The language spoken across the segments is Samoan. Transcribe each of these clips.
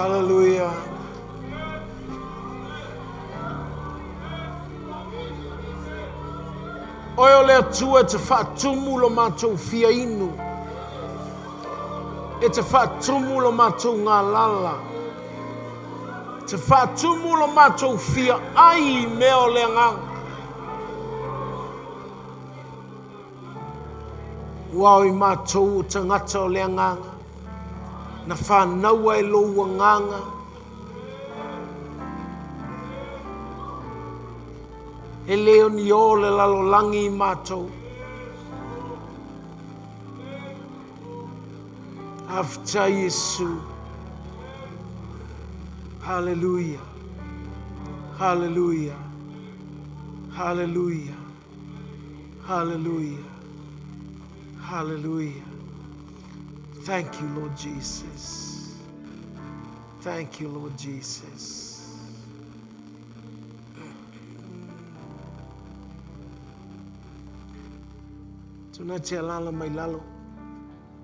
Hallelujah. Oe o le Atua e te faatumu lo matou fia inu. E te faatumu lo matou galala. E te faatumu lo matou fia ai i mea o le agaga. Ua o i matou o tagata o le agaga, na fanaua e lou agaga. E le o ni o le lalolagi i matou. Faafetai Iesu. Haleluia. Haleluia. Haleluia. Haleluia. Haleluia. Thank you, Lord Jesus. Thank you, Lord Jesus. Tuna te alala mai lalo.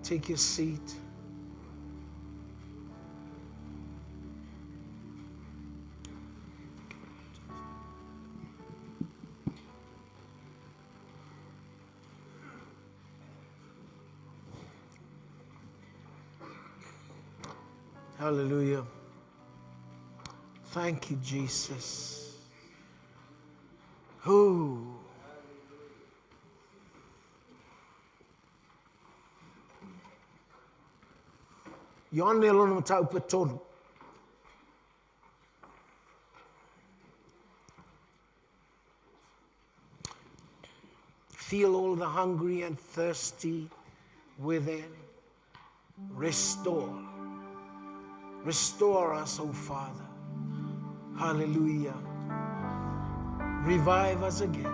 Take your seat. Hallelujah. Thank you, Jesus. Who? Ioane lona mataupu e tolu. Feel all the hungry and thirsty within. Restore. Restore us, O Father. Hallelujah. Revive us again.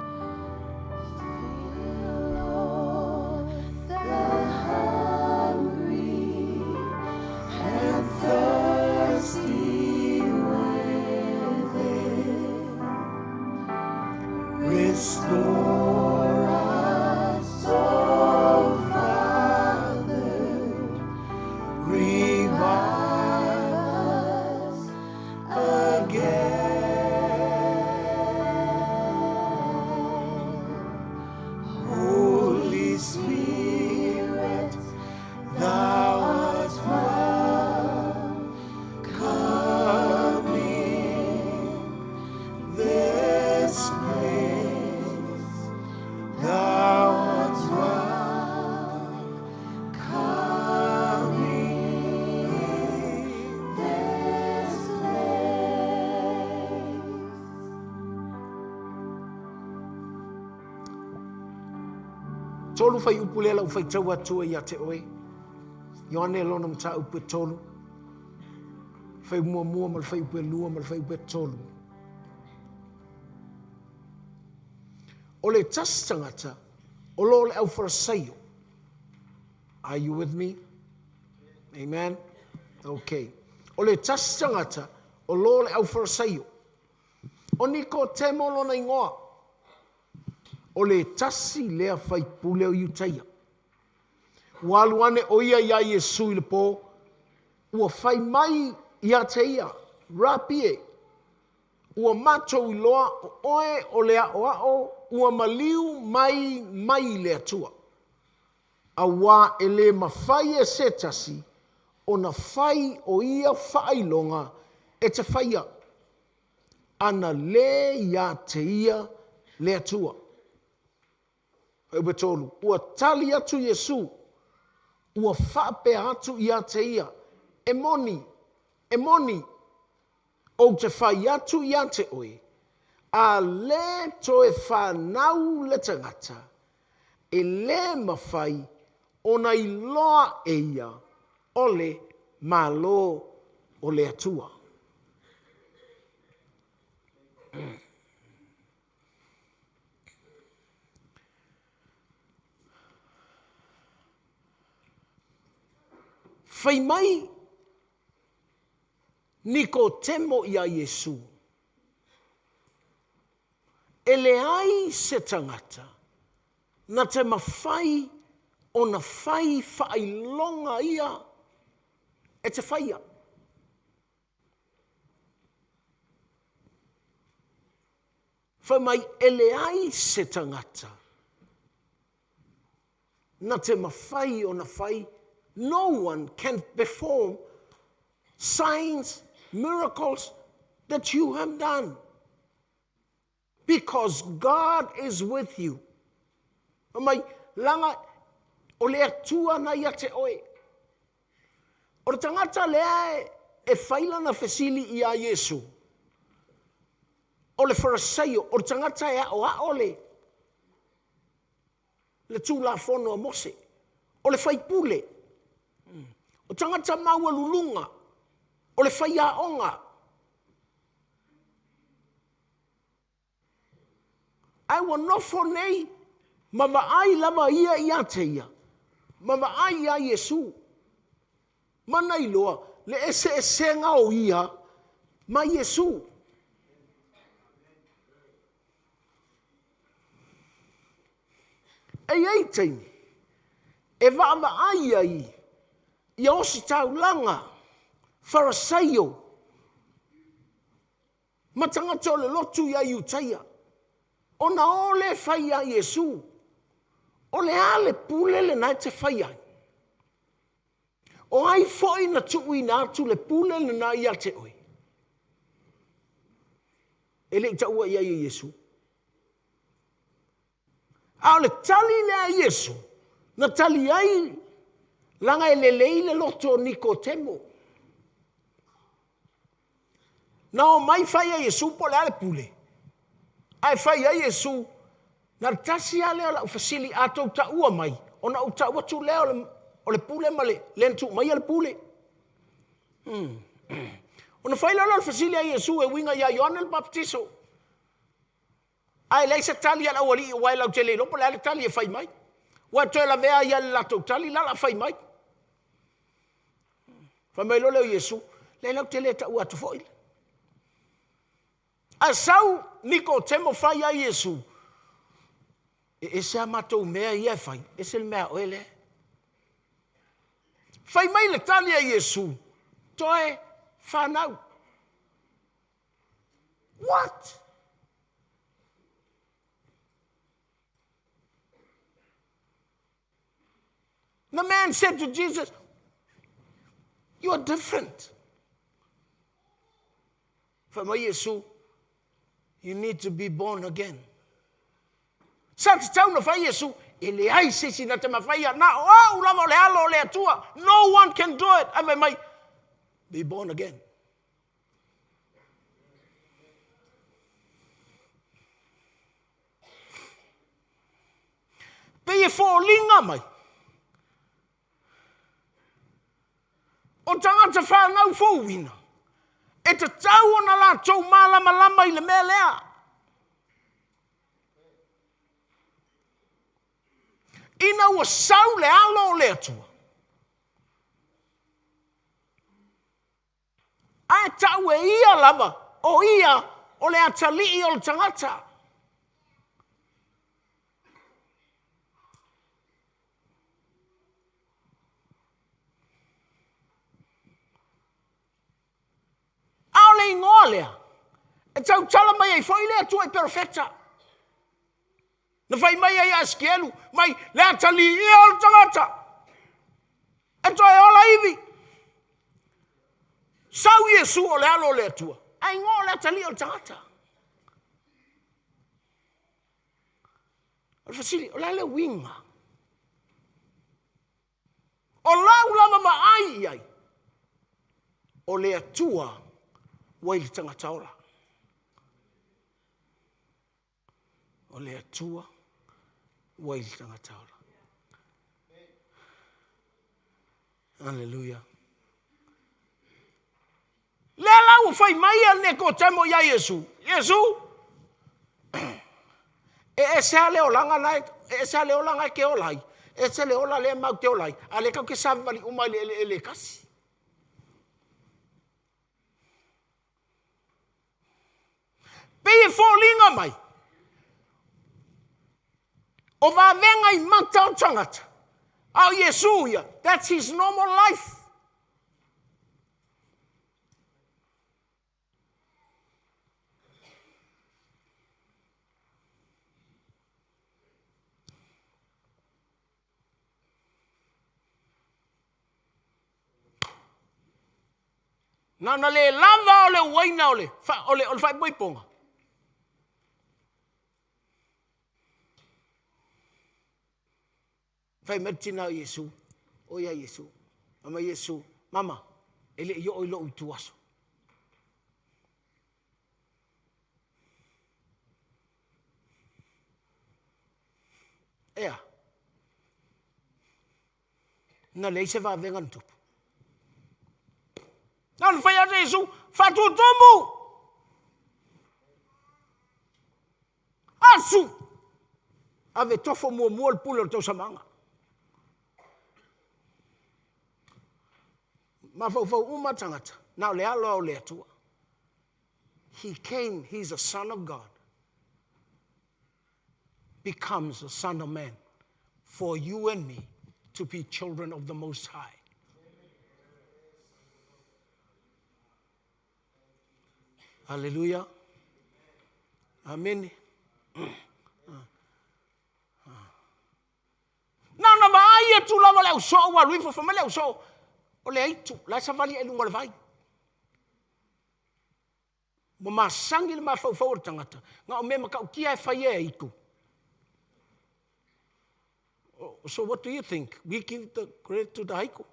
Restore us, O Father. Revive us again. Holy Spirit, thou art welcome in this place. Thou art welcome in this place. Tolu fuaiupu lea lau faitau atua ia te oe. Ioane lona mataupu e tolu. Fuaiupu muamua ma le fuaiupu e lua ma le fuaiupu e tolu. O le tasi tagata o lo o le aufarasaio. Are you with me? Amen? Okay. O le tasi tagata o lo o le aufarasaio. O Nikotemo lona igoa. O le tasi lea faipule o Iutaia. Ua alu ane ʻo ia iā Iesū i le pō, ua fai mai iā te ia, Rapi e, ua matou iloa ʻo ʻoe o le aʻoaʻo ua maliu mai mai i le Atua, auā e lē mafai e se tasi ona fai o ia faailoga e te faia, ana lē iā te ia le Atua. Fuaiupu e 3, Ua tali atu Iesū, ua faapea atu iā te ia, E moni, e moni, ou te fai atu iā te oe, a lē toe whanau le tagata, e lē mawhai ona iloa e ia o le Malo o le Atua. Fai mai Nikotemo iā Iesū, E leai se tagata na te mawhai ona fai whaailoga ia e te whaia. Fai mai e leai se tagata na te mafai ona fai, no one can perform signs, miracles that you have done. Because God is with you. Fai mai, leaga o le Atua na ia te oe. O le tagata lea e fai lana fesili iā Iesu, o le Farasaio, o le tagata e aoao le, le Tulafono a Mose, o le faipule, o tagata maualuluga, o le faiaoga. Ae ua nofo nei ma vaai lava ia ia te ia, ma vaai iā Iesu, ma na iloa le eseesega o ia ma Iesu. E i ai taimi e vaavaai ai ia ositaulaga Farasaio ma tagata o le lotu iā Iutaia, ona o lea fai iā Iesu, O le a le pule lena e te fai ai? O ai foi na tuuina atu le pule lena ia te oe? E le i taua i ai e Iesu. A o le tali lea a Iesu, na tali ai, leaga e lelei le loto o Nikotemo. Na o mai fai e Iesu po o le a le pule, ae fai ai Iesu, na o le tasi lava lea o lau fesili, a outou taua mai, ona ou tau atu lea o le pule ma le na tuu maia le pule. Hmm. Ona fai loa lea o le fesili a Iesu e uiga ia Ioane le Papatiso. Ae leai se tali a le aualii aua e latou te le iloa po o le a le tali e fai mai. Ua toe lavea ai lava i le latou tali la o le a fai mai. Fai mai loa lea o Iesu, leai la ou te le taua atu foi. Ae sau Nikotemo fai ai Iesu, e ese a matou mea ia e fai, ese le mea a oe lea. Fai mai le tali a Iesu, toe fanau. What? The man said to Jesus, You are different. Fai mai Iesu, You need to be born again. Sa tatau na fai Iesu, e leai se isi na te mafaia, na o au lava o le alo o le Atua. No one can do it. Ae fai mai, be born again. Pei e foliga mai, o tagata fanau fouina, e tatau ona latou malamalama i le mea lea. Ina ua sau le alo o le Atua, ae tau e ia lava o ia o le atalii o le tagata. A o le igoa lea e tautala mai ai foi le Atua i perofeta. Na fai mai ai ia Esikielu, mai le ataliia o le tagata e toe ola ivi. Sau Iesu o le alo o le Atua, ae igoa o le atalii o le tagata. O le fesili, o le a le uiga? O lau lava vaai i ai, o le Atua ua i le tagata ola. O le Atua ua i le tagata ola. Aleluia. Lea la ua fai mai a Nekotemo iā Iesu, Iesu, e ese lava le olaga la e, e ese lava le olaga e te ola ai, ese le ola lea matou te ola ai, a o lea tatou te savavali uma i le eleele e tasi. Pei e foliga mai, o vavega i mata o tagata, a o Iesu ia, that's his normal life. Na ona le lava o le uaina o le, o le, o le faaipoipoga. Fai mai le tina o Iesu, o ia Iesu. Fai mai Iesu, mama, e le i oo i lou ituaso. Ea, na leai se vavega na tupu. Na ona fai atu Iesu, faatutumu! Asu! Ave tofo muamua le pule o le tausamaga. Mafaufau uma tagata, na o le alo o le Atua. He came, he's a son of God. Becomes a son of man for you and me to be children of the Most High. Hallelujah. Amen. Na ona vaai atu lava le ausoo ua alu ifo, fai mai le ausoo, o le aitu, la e savali i luga o le vai. Ua masani le mafaufau o le tagata, na o mea matautia e fai e aitu. So what do you think? We give the credit to the haiku?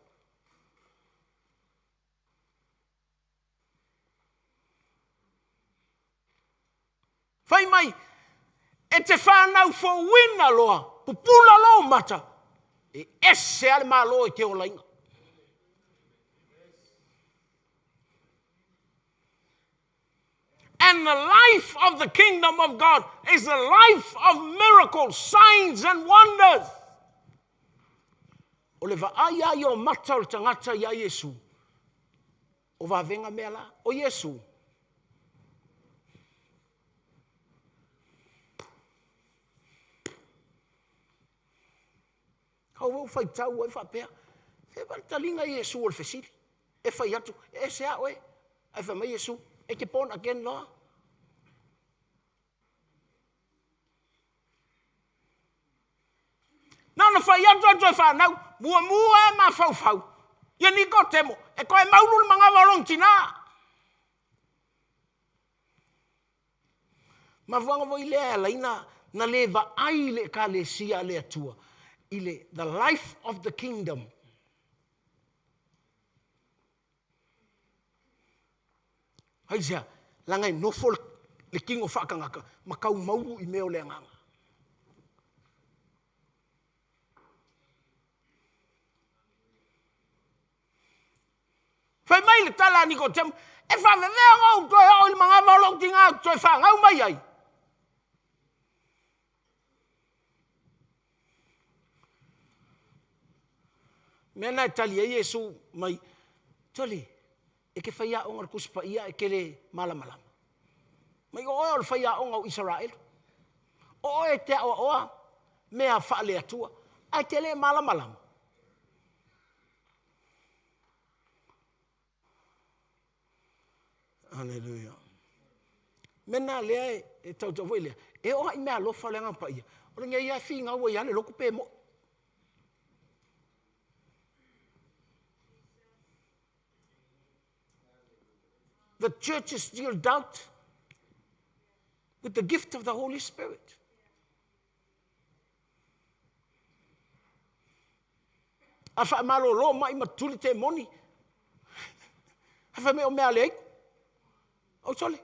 Fai mai, e te whanau fouina loa, pupula lou mata, e ese a le malo e te olaina. And the life of the kingdom of God is the life of miracles, signs and wonders. O le vaai ai o mata o le tagata iā Iesu, o vavega mea la. O Iesu, Kau ua faitau ai faapea, fe pa le taliga Iesu o le fesili. E fai atu, e ese a oe. Ae fai mai Iesu, e te born again loa. Na ona fai atu e toe fanau, muamua e mafaufau, ia Nikotemo, e toe maulu le manava o lona tinā. Mafuaaga foi lea e ala ai na le vaai le Ekalesia a le Atua i le the life of the kingdom. Aisea? Leaga e nofo le tino faatagata ma tau maulu i mea o le agaga. Fai mai le tala a Nikodemo, e faavevea ona ou toe oo i le manava o lou tina ou te toe fanau mai ai. Mea na e tali ai Iesu mai, Toli, e te faiaoga i le Tusi Paia ae e te le malamalama. Mai o oe o le faiaoga o Isaraelu. O oe e te aoaoa mea faale-Atua ae te le malamalama. Aleluia. Mea na lea e tautau foi lea, e oo lava i meaalofa a le Agaga Paia, o lenei lava e finau ai lava le loto pe moni. The church is still doubt with the gift of the Holy Spirit. A faamalolo mai ma tuli temoni. A fai mai o mea a le aitu. Oi sole.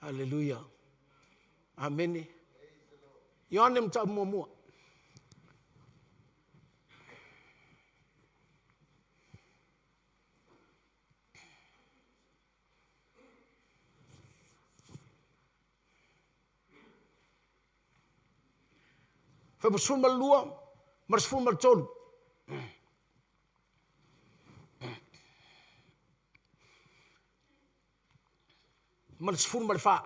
Haleluia. Amene. Ioane mataupu muamua. Fuaiupu 12 ma le 13. Ma le 14.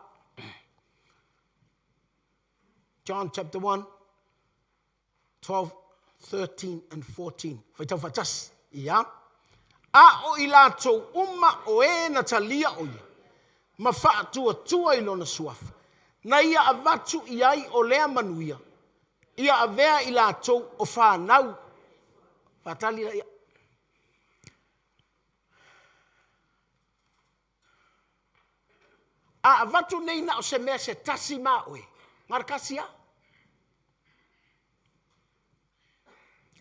John chapter 1, 12, 13 and 14. Faitau faatasi. Ia. A o i latou uma o e na talia o ia, ma faatuatua i lona suafa, na ia avatu i ai o lea manuia, ia avea i latou o fanau Faatali laia. A avatu nei na o se mea se tasi ma oe, na o le tasi lava.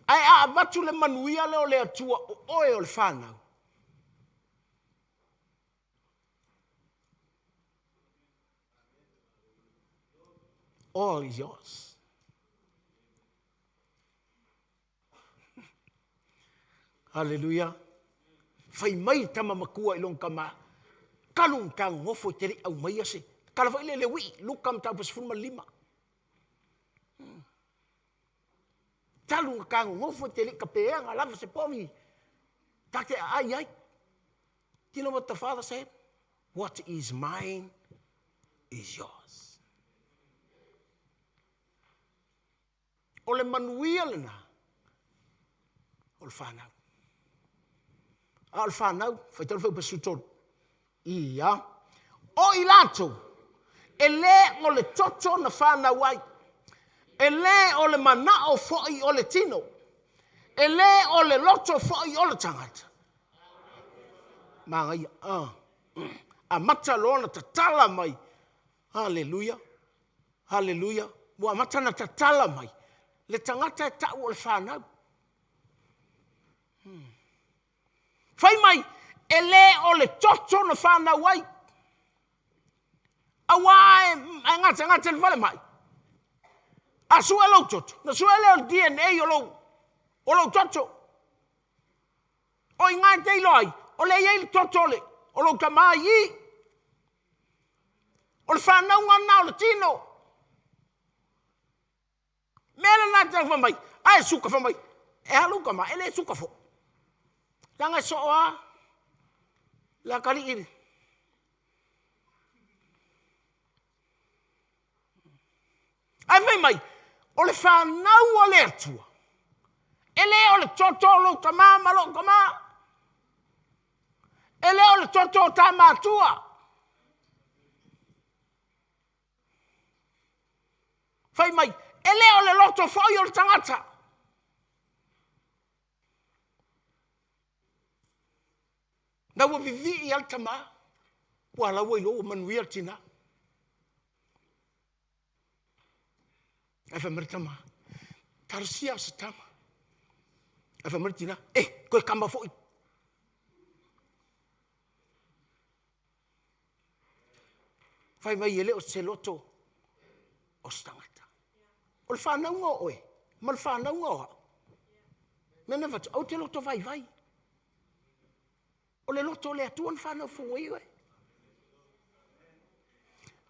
Ae a avatu le manuia lea o le Atua o oe o le fanau, all is yours. Haleluia. Fai mai le tama matua i lona tama, talu ona ta nonofo e te le i aumaia se, tala foi lea i le uii, Luka mataupu 15. Talu ona ta nonofo e te le i tapeaina lava se povi ta te aai ai. Do you know what the father said? What is mine is yours. O le manuia lena o le fanau. A o le fanau, faitau le fuaiupu 13. Ia, o i latou, e lē o le toto na fanau ai, e lē o le manao foi o le tino, e lē o le loto foi o le tagata. Manaia. Ah. Amata loa ona tatala mai. Haleluia. Haleluia. Ua amata ona tatala mai le tagata e tau o le fanau. Hmm. Fai mai, e lē o le toto na fanau ai. Auā e gasegase i le falemai, a sue lou toto, na sue lea o le DNA o lou, o lou toto. O i ina e te iloa ai, o lea e i ai le toto o, le, o lou tama i i. O le fanauga lena o le tino. Mea lena e te fai mai, a e suka fai mai, e alu tama, e le suka foi. Leaga e soo lava le atalii i le... Ae fai mai, o le fanau a le Atua, e le o le toto o lou tama ma lou tama, e le o le toto o ta matua. Fai mai, e le o le loto foi o le tagata. Na ua vivii lava le tama, ua la ua iloa ua manuia le tina. Ae fai mai le tama, talosia o se tama. Ae fai mai le tina, e, toe tama foi. Fai mai e le o se loto o se tagata. O le fanauga o oe ma le fanauga o au. Mea na fatu, aua te loto vaivai. O le loto o le Atua na fanau fou ai oe.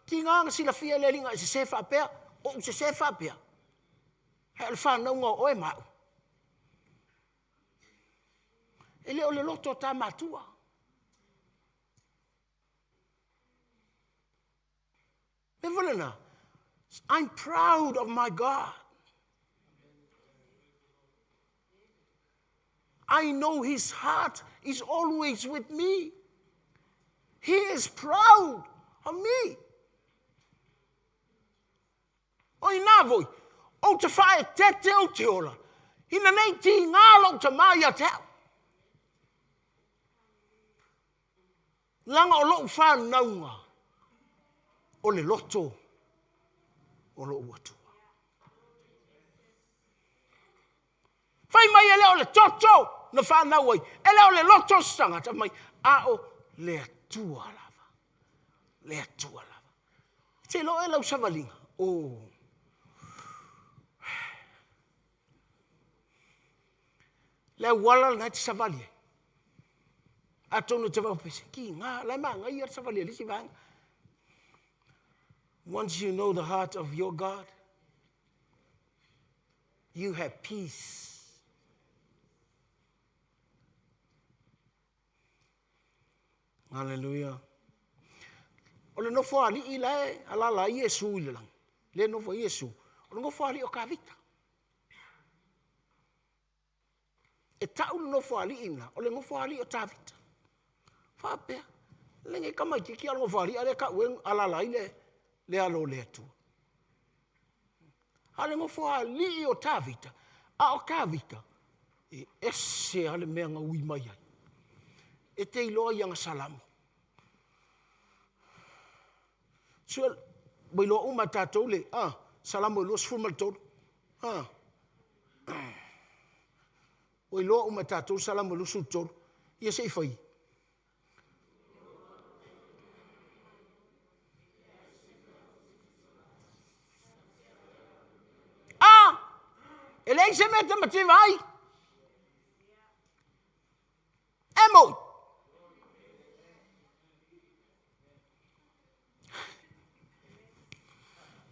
Tiga na silafia e le Alii na e sese faapea, ou sese faapea. Ae o le fanauga o oe ma au. E le o le loto o ta matua. Mea foi lena, I'm proud of my God. I know his heart is always with me. He is proud of me. O inā foi, ou te faaeteete ou te ola, ina nei tigā lou tamā ia te au. Leaga o lou whanauga o le loto o lou Atua. Fai mai e le o le toto na whanau ai, e le o le loto o se tagata mai, a o le Atua lava. Le Atua lava. Te iloa e lau savaliga, oh. Le auala lena e te savali ai. Atonu e te vaopese, ki ngā, la e manaia le savali a le isi vaega. Once you know the heart of your God, you have peace. Hallelujah. O le nofoalii la e alala ai Iesu i le lagi, le nofo ai Iesu, o le nofoalii o Tavita. E tau le nofoalii lena, o le nofoalii o Tavita. Faapea, lenei tamaitiiti a o le nofoalii a lea e tau e alala ai le, le alo o le Atua. A o le nofoalii o Tavita, a o Tavita, E ese lava le mea na ui mai ai. E te iloa i ana Salamo. Sue, ua iloa uma e tatou le ah, Salamo e 23. Ah. Ua iloa uma e tatou le Salamo e 23. Ia se i fai. Ah! E leai se mea e te mativa ai. E moi.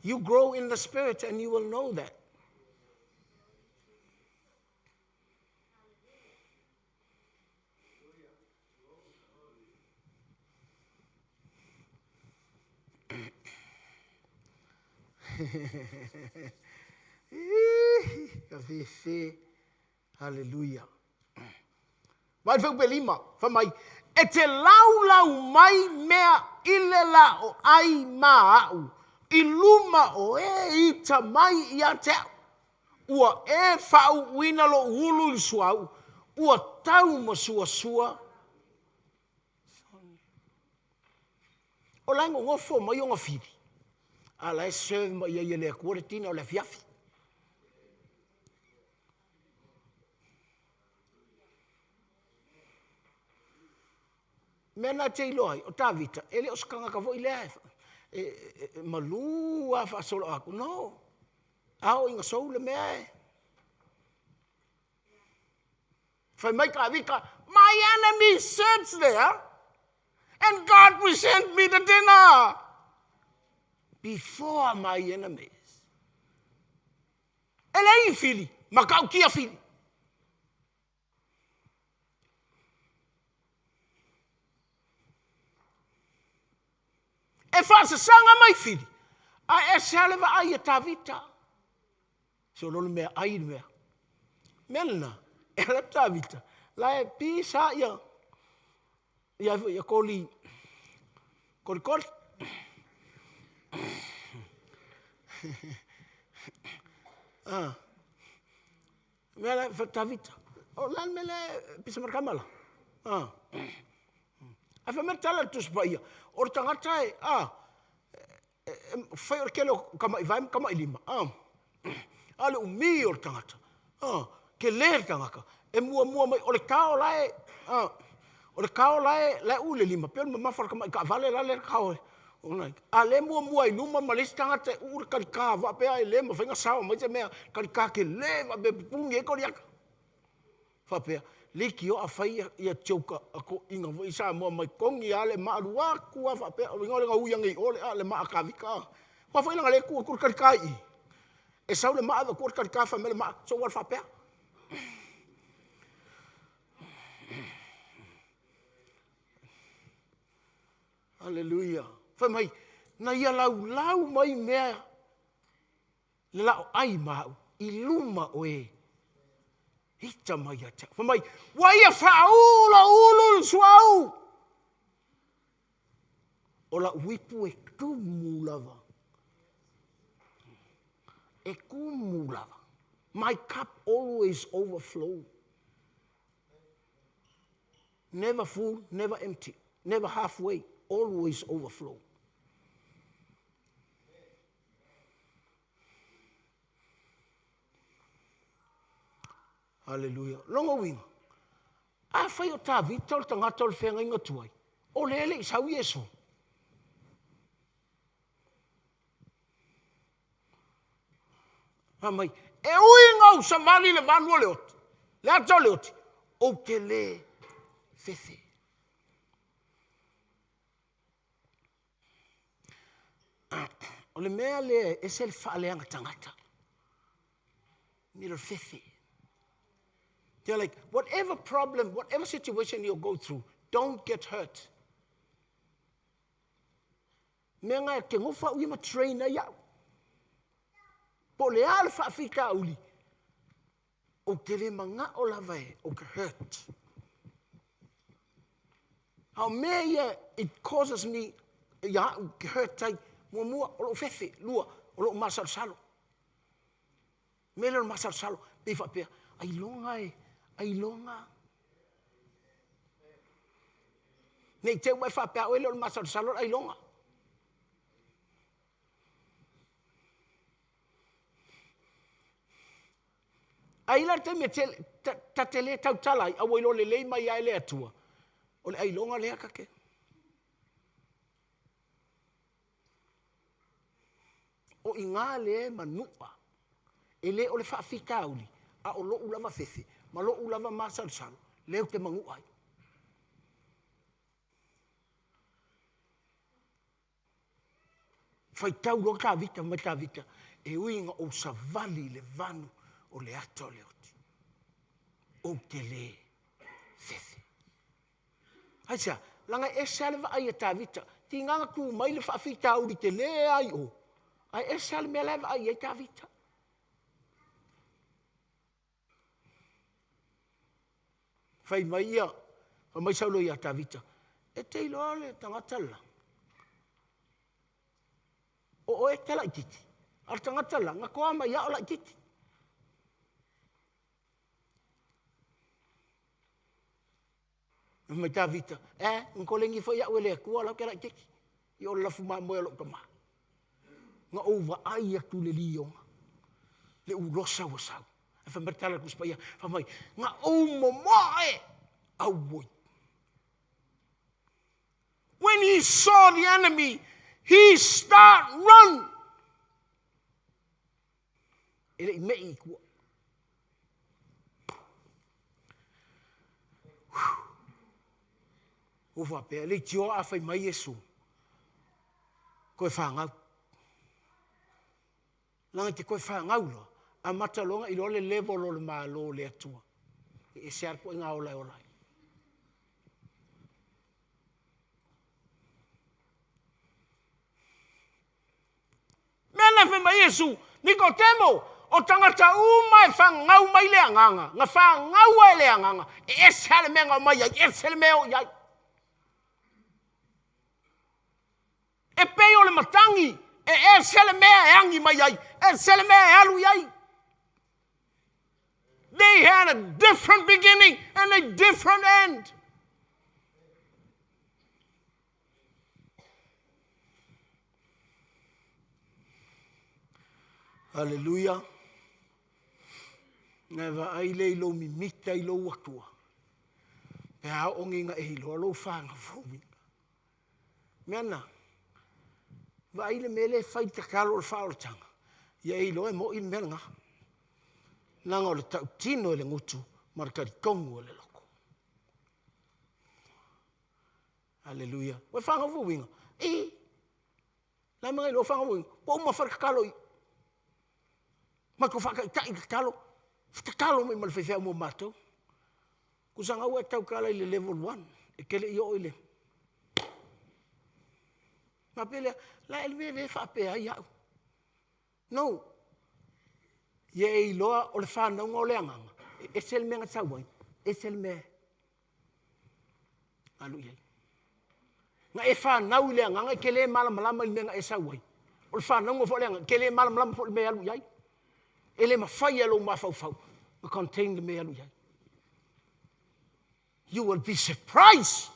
You grow in the spirit and you will know that. Ka fefe. Haleluia. Vaai le fuaiupu 5, fai mai, e te laulau mai mea i le la o ai ma a'u, i luma o e ita mai ia te a'u. Ua e faauuina lo'u ulu i le suauu, ua tau masuasua. O la e nonofo mai ona fili, a la e serve mai ai e le Atua le tina o le afiafi. Mea na e te iloa ai, o Tavita, e le o se tagata foi lea e, e, e, e malū lava faasolo atu. No. A oo ina sou le mea e... Fai mai Tavita, my enemy sits there and God present me the dinner before my enemies. E leai ni fili, matautia fili. E faasasaga mai fili, ae ese lava le vaai a Tavita. Solo le mea ai le mea. Mea lena, e ala Tavita, la e pisa ia, ia, ia koli, koli koli. Ah. Mea la, Tavita, o la le mea lea pisa markama la. Ah. Ae fai mai le tala a le Tusi Paia, o le tagata e, a, e, fai o le kele o tama'i vae ma tama'i lima, a, a o le umi o le tagata, a, kele le tagata, e muamua mai, o le tao la e, a, o le tao la e, la e uu i le lima, pei o le mamafa o le tama'i taavale la lea tao e, a le muamua i luma ma le isi tagata e uu le talita faapea e le mafai ona sao mai se mea, talita tele faapea e pupuni ai Koliata. Faapea, leitioa fai ia joke a toeaiina foi i Samoa mai togi lava le maa alu atu lava faapea, o lona uiga o le ui ane i o le maa a Tavita. Aua foi leaga o lea e tu atu le talita i i, e sau le maa avatua le talita fai mai le maa, sou alu faapea. Aleluia. Fai mai, na ia laulau mai mea le la o ai ma au i luma o e ita mai ia te au. Fai mai, ua ia faaū lou ulu i le suauu. O la'u ipu e tumu lava. E tumu lava. My cup always overflow. Never full, never empty, never halfway, always overflow. Haleluia. Lona uiga, afai o Tavita o le tagata o le feagaiga tuai, o lea e le i sau Iesu. Fai mai, e ui ina ou savali i le valu o le oti, le ata o le oti, ou te lē fefe. O le mea lea e ese le faaleaga tagata. Ni le fefe. They're like, whatever problem, whatever situation you go through, don't get hurt. Mea nga ke ngofa au ia ma train ai au. Po o le a le faafitauli, ou te le manao lava e ou te hurt. A o mea ia it causes me ia au ke hurt ai, muamua o lou fefe, lua o lou masalosalo. Mea lea o le masalosalo, pei faapea, ailoga e, Ailoga. Ne i te i ua e faapea oe e le o le masalosalo le ailoga. Ae i ai la le taimi e ta te le tautala ai, a ua iloa lelei mai lava e le Atua, o le ailoga lea ta te. O i ina lea e manua, e le o le faafitauli, a o lou lava fefe ma lou lava masalosalo lea ou te manua ai. Faitau loa Tavita, fai mai Tavita, e ui ina ou savali i le vanu o le ata o le oti, ou te le fefe. Aisea? Leaga e ese lava le vaai a Tavita, tiga ona tu mai le faafitauli tele lava i o, ae ese lava le mea la e vaai i ai Tavita. Fai mai ia, fai mai Saulo ia Tavita, e te iloa le tagata le la, o oe e te laitiiti, a o le tagata le la, na toa mai lava o laitiiti. Fai mai Tavita, ɛ, na koleni foi au e le Atua o la ou te laitiiti, i o le lafu mamoe a lou tama. Na ou vaai atu i le liona, le ulosa ua sau. Ae fai mai le tala a le Tusi Paia, fai mai, na ou momoe, auoi. When he saw the enemy, he start run. E le i mei i tua. Ua faapea, leitioa a fai mai Iesu, toe fanau. Leaga e te toe fanau loa, amata loa ona iloa le level o le Malo o le Atua. E ese lava le ituaiga ola e ola ai. Mea na fai mai Iesu, Nikotemo, o tagata uma e fanau mai le Agaga, na fanau e le Agaga, e ese lava le mea na omai ai, ese le mea e o i ai. E pei o le matagi, e ese le mea e agi mai ai, ese le mea e alu i ai. They had a different beginning and a different end. Haleluia. Na e vaai lea i lou mimita i lou Atua, pe a oo nei ina e iloa lou fanau fouina. Mea na, vaai le mea lea e fai i le tatalo o le faaolataga, ia e iloa e moi le mea lena. Leaga o le tautino e le gutu ma le talitonu e le loto. Aleluia. Ua e fanau fouina? I. La e mea na iloa fanau fouina? Ua uma fai le tatalo i. Matou faataitai i le tatalo, tatalo mai ma le faifeau mo matou. Tusa na ua e tautala i le level 1, e te le i oo i le... Faapea lea, la e le mea e faapea ai au. No. Ia e iloa o le fanauga o le agaga, e ese le mea na sau ai, ese le mea e alu i ai. Na e fanau i le agaga e te le malamalama i le mea na e sau ai. O le fanauga foi o le agaga, e te le malamalama foi i le mea e alu i ai. E le mafai e lou mafaufau ona contain le mea e alu i ai. You will be surprised.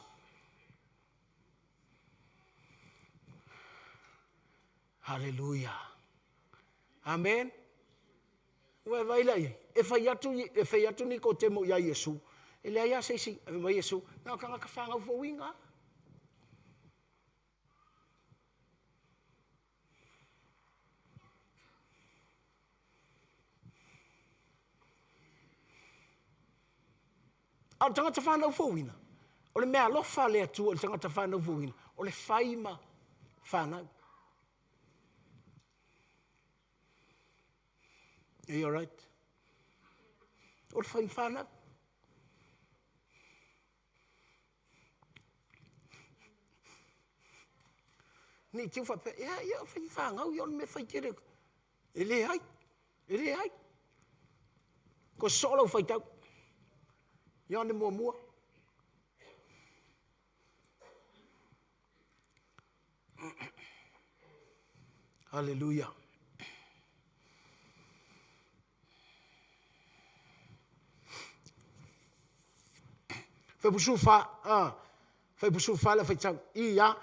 Hallelujah. Amen. Ua e vaai la i ai? E fai atu, e fai atu Nikotemo iā Iesu, e leai lava se isi, fai mai Iesu, na o tagata fanau fouina lava. A o le tagata fanau fouina, o le meaalofa a le Atua i le tagata fanau fouina, o le fai ma fanau. Are you alright? O le fai ma fanau. Ne i te i ua faapea, ia, ia, fai ma fanau, ia o le mea fai tele. E leai, e leai. Toe sosoo lau faitau. Ioane muamua. Haleluia. Fuaiupu 14, a, fuaiupu 14 le faitau, i a,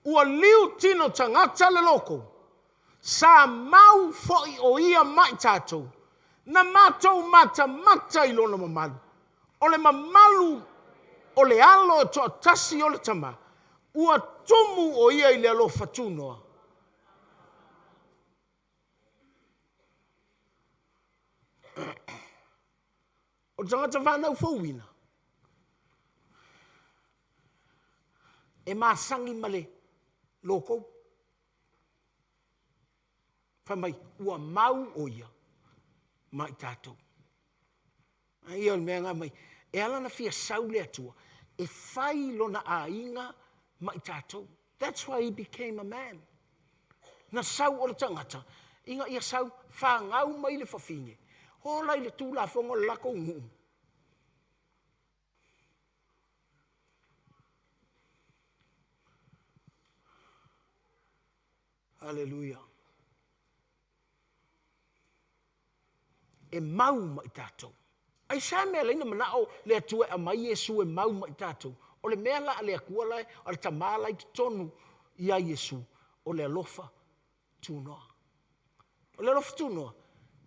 ua liu tino tagata le loko, sa mau foi o ia ma i tatou, na matou matamata i lona mamalu. O le mamalu o le alo e toatasi o le tama, ua tumu o ia i le alofa tunoa. O le tagata fanau fouina, e masani ma le lokou. Fai mai, ua mau o ia ma i tatou. A ia o le mea na mai, e ala ona fia sau le Atua, e fai lona aiga ma i tatou. That's why he became a man. Na sau o le tagata, ina ia sau fanau mai le fafine, ola i le tulafono a le latou nuu. Aleluia. E mau ma i tatou. Aisea mea alai na manao le Atua e aumai Iesu e mau ma i tatou? O le mea la a le Atua la, a le Tama la i totonu ia Iesu, o le alofa tunoa. O le alofa tunoa,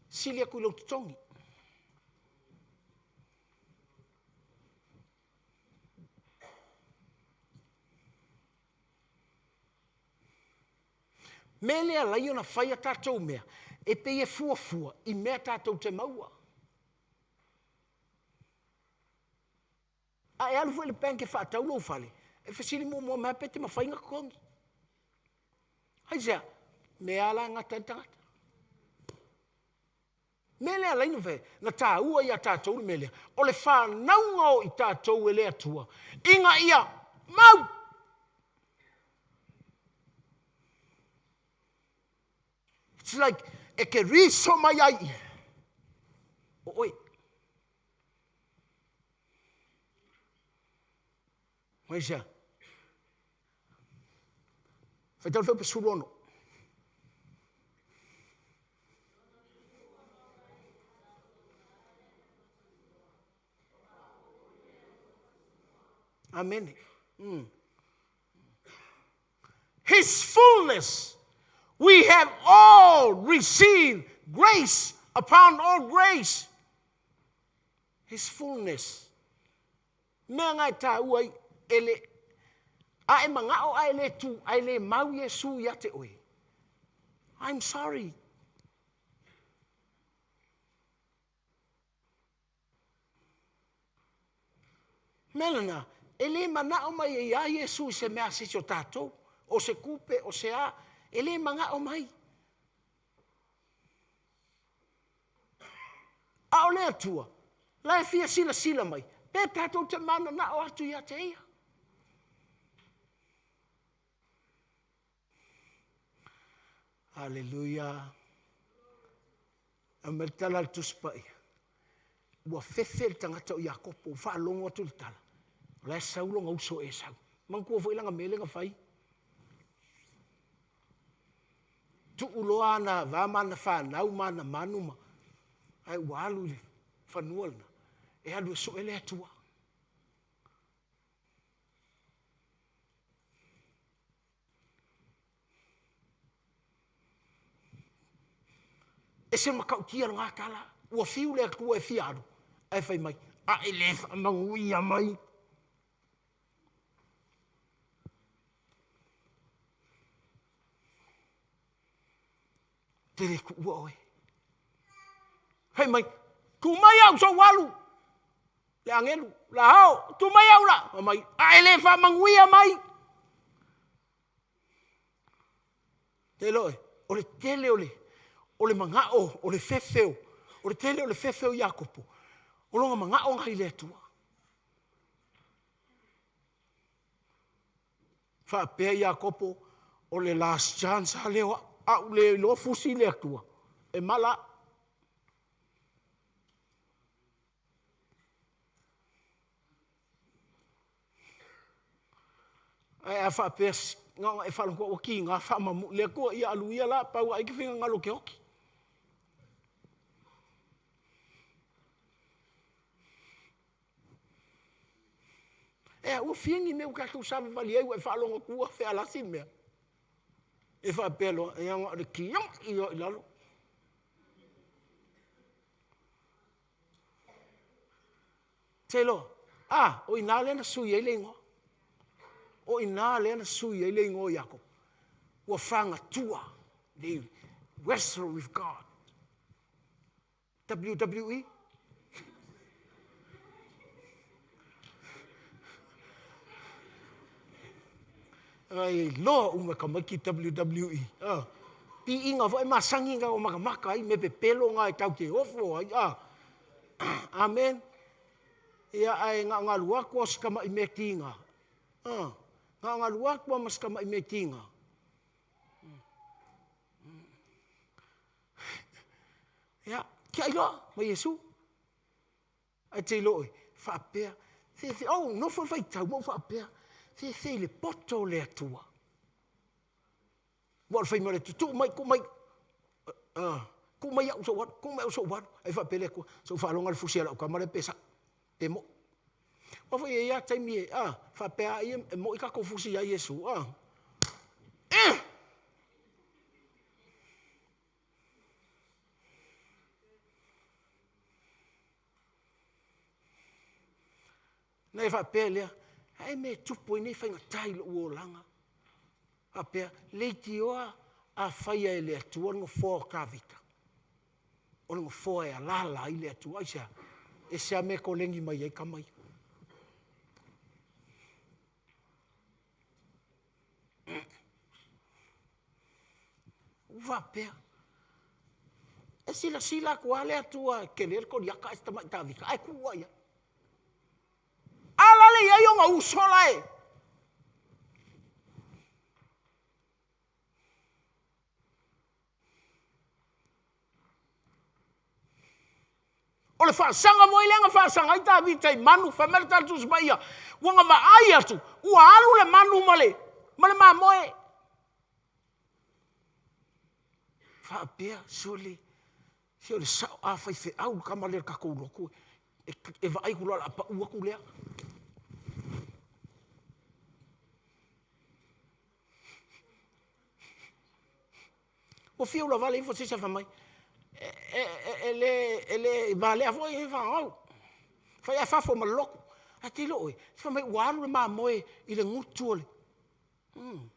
sili atu i lou totogi. Mea lea alai ona fai a tatou mea, e pei e fuafua i mea tatou te maua. A e alu foi i le bank e faatau lou fale, e fesili muamua mai lava pe te mafai ona totogi. Aisea? Mea lava la e gata ai le tagata. Mea lea alai na fai, na taua ia tatou le mea lea, o le fanauga o i tatou e le Atua, ina ia mau. It's like, e te riso mai ai o oe. Aisea? Faitau le fuaiupu 16. Amene. His fullness, we have all received grace upon all grace. His fullness. Mea na e tāua ai, e le, a e manao a e le tu, a e le mau Iesu ia te oe. I'm sorry. Mea lena, e le manao mai ai ia Iesu i se mea a se isi o tatou, o se tupe, o se a, e le manao mai. A o le Atua, la e fia silasila mai, pe tatou te mananao atu ia te ia. Aleluia. Aumai le tala a le Tusi Paia. Ua fefe le tagata o Iakopo, ua faalogo atu le tala, o la e sau lona uso Esau. Manatua foi lana mea lea na fai. Tuu loa ana ava ma ana fanau ma ana manu ma, ae ua alu i le fanua lena, e alu e sue le Atua. E se matautia lena tala, ua fiu le Atua e fia alu, ae fai mai, a e le faamanuia mai. Te le tuua oe. Fai mai, tu mai au sou alu, le agelu, la ao, tu mai au la. Fai mai, a e le faamanuia mai. Te iloa oe, o le tele o le, o le manao, o le fefe o, o le tele o le fefe o Iakopo, o lona manao na i le Atua. Faapea Iakopo, o le last chance lava lea o au, a ou le iloa fusi le Atua, e mala au. Ae a faapea na ona e faalogo atu ua kiga faamamui le Atua, ia alu ia la, pau lava ai te finagalo ou te oti. Ua fia ni mea ua tatou savavali ai ua e faalogo atu ua fealasi le mea? E faapea loa, ia na o le tiai loa i lalo. Te iloa, a, o i ina lea na sui ai le igoa. O i ina lea na sui ai le igoa o Iakopo. Ua fagatua. They wrestle with God. WWE. Ai loa uma tamaiti WWE. Ah. Piiga foi masani na o makamaka ai me pepelo na e tau te ofo ai. Ah. Amen. Ia ae na ona alu atu lava o si tamai mea tiga. Ah. Na ona alu atu lava ma si tamai mea tiga. Ia, tiai loa ma Iesu. Ae te iloa oe, faapea, fefe, oh, nofo le faitau ma ou faapea, fefe i le poto o le Atua. Ua o le fai mai o le Atua, tuu mai, tuu mai, tuu mai au sou alu, tuu mai au sou alu. Ae faapea le Atua, se i ou faalogo le fusi a lau tama lea pe sao, pe moi. Aua foi e i ai lava taimi e, a, faapea lava ia e moi tatou fusi ia Iesu, a. Eh! Na e faapea lea, a e mea e tupu ai nei faigata i lou olaga. Faapea, leitioa a faia e le Atua le nofoa o Tavita, o le nofoa e alaala ai le Atua. Aisea? E ese lava mea e koleni mai ai tama ia. Ua faapea, e silasila atu lava le Atua e tele le Koliata ae si tamai Tavita, ae tuu lava i ai. A la le i ai ona uso la e O le faasaga foi lea na faasaga ai Tavita i manu, fai mai le Tala Tusi Paia, ua na vaai atu, ua alu le manu ma le, ma le mamoe. Faapea, sole, se o le sao a faifeau le tama lea i le tatou lotu, e, e vaai atu loa o le a pau atu lea. Ua fiu ulavale ifo se isi ae fai mai, e, e, e, le, e le valea foi e fanau. Fai ae fafo ma le lotu. Ae te iloa oe, fai mai ua alu le mamoe i le gutu o le... Mm.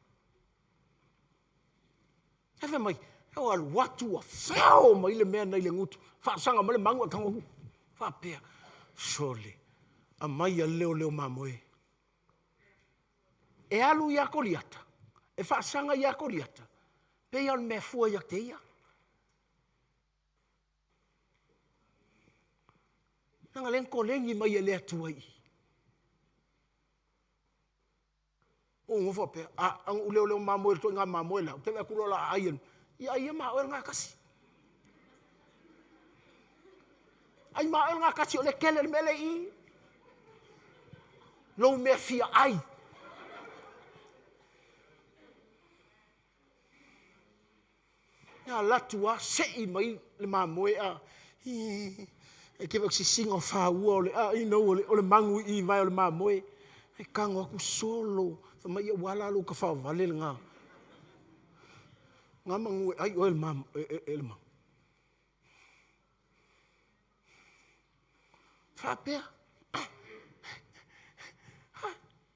Ae fai mai, ua alu atu ua fao mai le mea nai le gutu, faasaga mai le magu ae tago atu. Faapea, sole, aumai le leoleo mamoe. E alu ia Koliata, e faasaga ia Koliata, pei lava o le mea fua ia te ia. Leaga lea na koleni mai e le Atua i i. Ou nofo faapea, a, a na ou leoleo mamoe i le ituaiga mamoe la, ou te vaai atu loa o le a ai e, ia ai ia ma oe le gatasi. Ai ma oe le gatasi o lea e tele le mea lea i i. Lou mea fia ai. Ia alu atu lava sei mai le mamoe a e te vaai sisiga o faua o le a you know, o le magu i i vae o le mamoe. E tago atu solo, fai mai ua ala lou tafaovale lena. Na manu e ai oe e le magu. Faapea.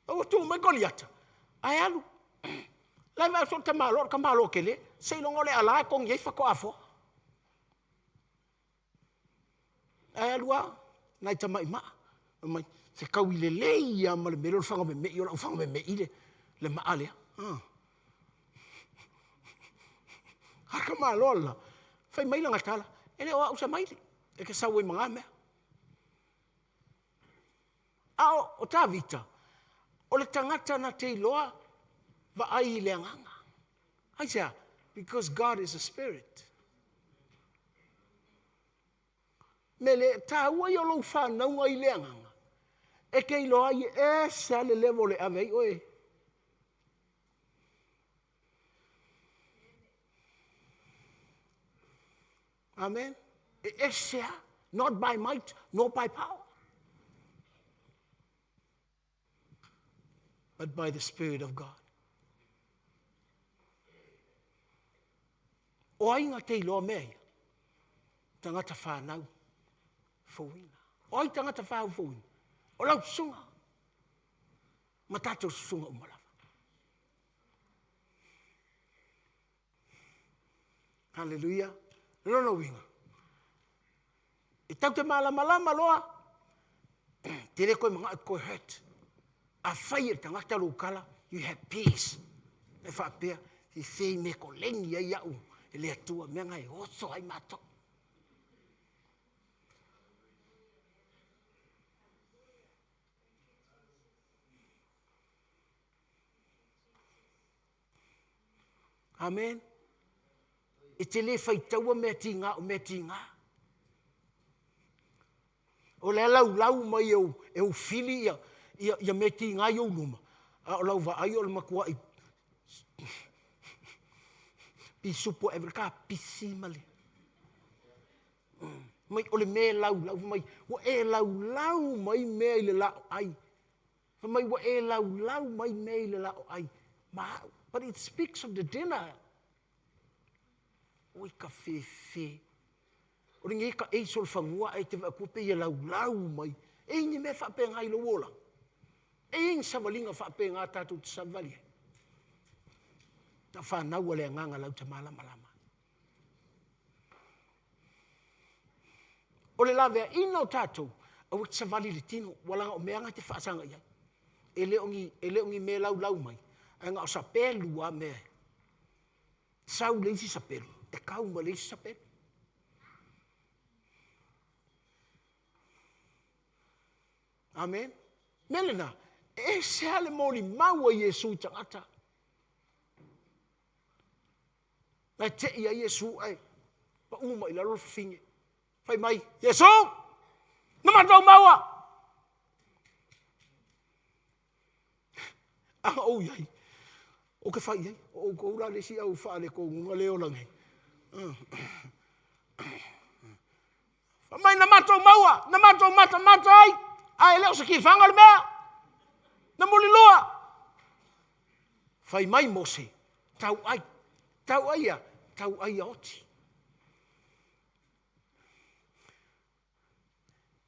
Ua tu mai Koliata, ae alu. La e vaai atu le tamaloa, o le tamaloa tele, seiloga o le ala e togi ai faatoa afoa. Ae alu lava, nai tamai maa, fai mai, fetaui lelei lava ma le mea lea o le faga memei, o lau faga memei le, le maa lea. Ah. A tamaloa la, fai mai lana tala, e le o au se maile, e te sau ai ma na mea. A o, o Tavita, o le tagata na te iloa vaai i le agaga. Aisea? Because God is a spirit. Me le taua ia o lou whanauga i le agaga. E te iloa ai e ese lava le level e ave ai oe. Amen. E ese lava. Not by might, nor by power. But by the Spirit of God. O ai na te iloa mea ia? Tagata whānau fouina. O ai tagata whānau fouina? O lau susuga. Ma tātou susuga uma lava. Haleluia. Lona uiga. E tau te malamalama loa, te le koe manao koe hurt. A fai e le tagata lou kala, you have peace. E faapea, i fei me koleni ai au e le Atua, mea na e oso ai matou. Amen. E te le faitaua mea tiga o mea tiga. O le laulau mai e ou fili ia, ia, ia mea tiga i ou luma, a o lau vaai o le matuai pisupo e ave le kapisi ma le mai o le mea e laulau mai ua e laulau mai mea i le laoai. Fai mai ua e laulau mai mea i le laoai ma au. But it speaks of the dinner. Oi ka fefe. O le ka ei sol fanua ai te vaku pe ia laulau mai. E ni mea faapenga i lou ola. E i ni savaliga faapenga tatou te savali ai. Na whanau a le agaga lau te malamalama. O le laveaiina o tatou, aua te savali i le tino, ua laga o mea na e te faasaga i ai. E le o ni, e le o ni mea laulau mai, ae na o sapelu lava mea. Sau le isi sapelu, e kau ma le isi sapelu. Amen. Mea lena, e ese lava le molimau a Iesu i tagata. Na e tei ai Iesu ae pau mai lalo le fafine. Fai mai, Iesu, na matou maua! A ou i ai, o ke fai i ai, o outou la le isi au faaletonuga le ola nei. Fai mai na matou maua, na matou matamata ai, ae le o se tifaga le mea. Na mulilua. Fai mai Mose, tauai, tauai ia, tauai ia oti.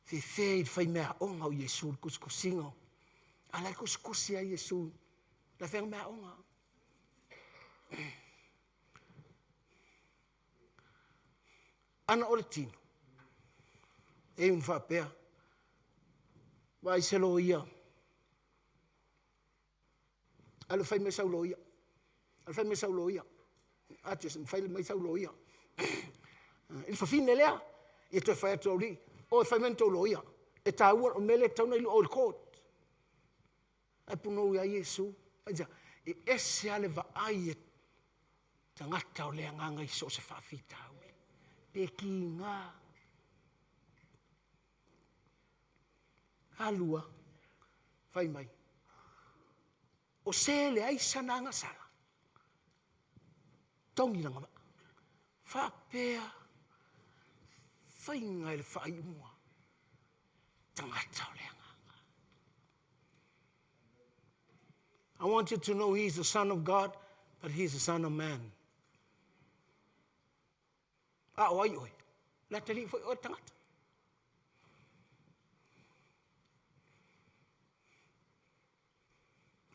Fefe i le faimeaaoga o Iesu i le tusitusiga. A la e tusitusi ai Iesu. La e faimeaaoga. Ana o le tino, e iu faapea, vaai se loia, alu fai mai sau loia, alu fai mai sau loia, atu fai mai sau loia. I le fafine lea, ia toe fai atu au alii, o e fai mai na tou loia, e tāua o mea lea e tatau ona iloa o le court. Ae punou ia Iesu, e ese lava le vaai e tagata o le agaga i so o se faafitauli. Pe kiga. Alua, fai mai, o se leai sana agasala, togi lana vaa. Faapea faiga i le faaiuga tagata o le agaga. I want you to know he is the Son of God, but he is the Son of Man. A o ai oe? Le atalii foi oe tagata.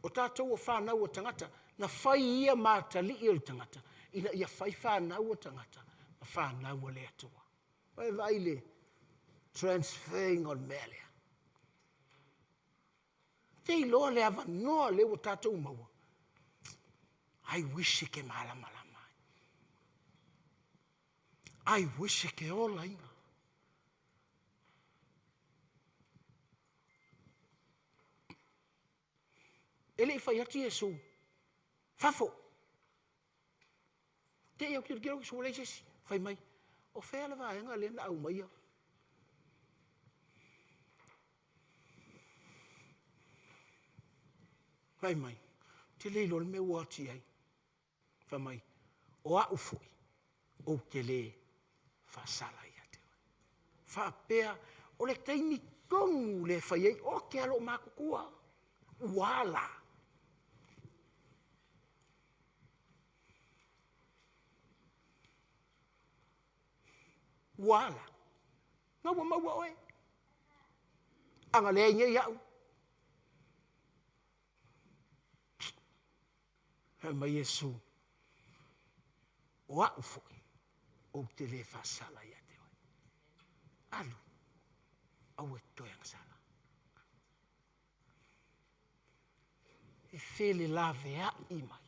O tatou o whanau o tagata, na fai ia ma atalii o le tagata, ina ia fai whanau o tagata, ma whanau o le Atua. Vai vai le transferring o le mea lea. Te iloa le avanoa lea ua tatou maua. I wish e ke malamalama ai. I wish e ke ola ina. E le i fai atu Iesu, fafo. Te i au tilotilo ki sua leai se isi. Fai mai, o fea le vaega lea na aumaia? Fai mai, ou te le iloa le mea ua o atu i ai. Fai mai, o au foi, ou te le faasala ia te oe. Faapea, o le taimi tonu lea e fai ai, oke a loo matutua, ua ala. Ua ala. Na ua maua oe. A na leai nei au. Fai mai Iesu, o au foi, ou te le faasala ia te oe. Alu, aua e te toe agasala. E felelaveai mai.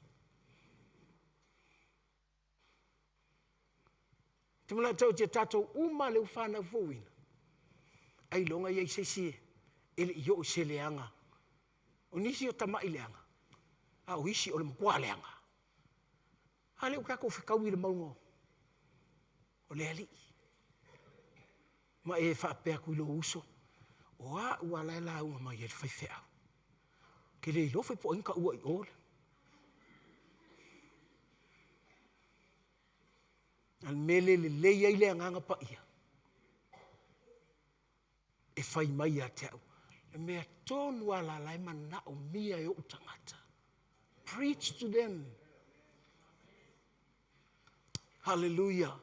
Ou te manatu ia tatou uma lea ua fanau fouina, ailoga e i ai se isi e le i oo i se leaga. O nisi o tamai leaga, a o isi o le matua leaga. A lea ua tatou fetaui i le mauga o le Alii. Ma e faapea atu i lou uso, o au lava la e lauga mai ai le faifeau, ou te le iloa foi po o ai na taua i o. A o le mea lea e lelei ai le Agaga Paia, e fai mai ia te au, le mea tonu lava la e manaomia e ou tagata. Preach to them. Hallelujah.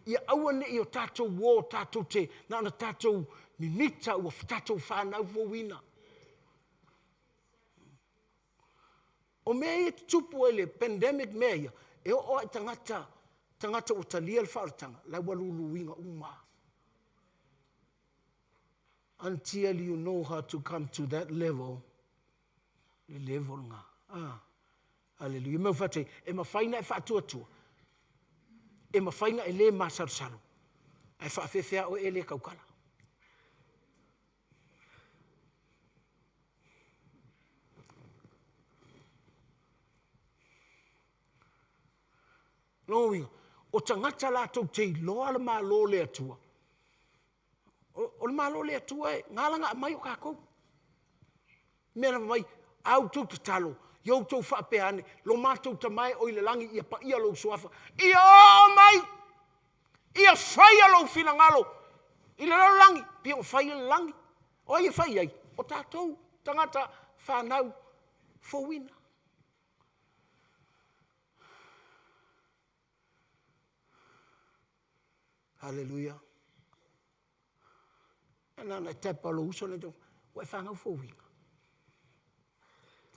Ia aua ne i o tatou o tatou te, na ona tatou mimita ua tatou fanau fouina. O mea ia e tutupu ai le pandemic mea ia, e oo lava i tagata, tagata ua talia le faaolataga, la ua luluina uma lava. Until you know how to come to that level, le level lena. Ah, hallelujah. Mea fate, e mafai na e faatuatua, e mafai na e le masalosalo, ae faafefea oe e le tautala. Lona uiga, o tagata latou te iloa le Malo o le Atua, o le Malo o le Atua e na ala ona aumai o tatou. Mea na fai mai, a outou tatalo, ia outou faapea ane, lo matou Tama e oi le lagi, ia paia lou suafa, ia oo mai, ia faia lou finagalo i le lalolagi, pei ona fai i le lagi. O ai e fai ai? O tatou, tagata fanau fouina. Haleluia. Na ona e tapa lou uso lea, ua e fanau fouina.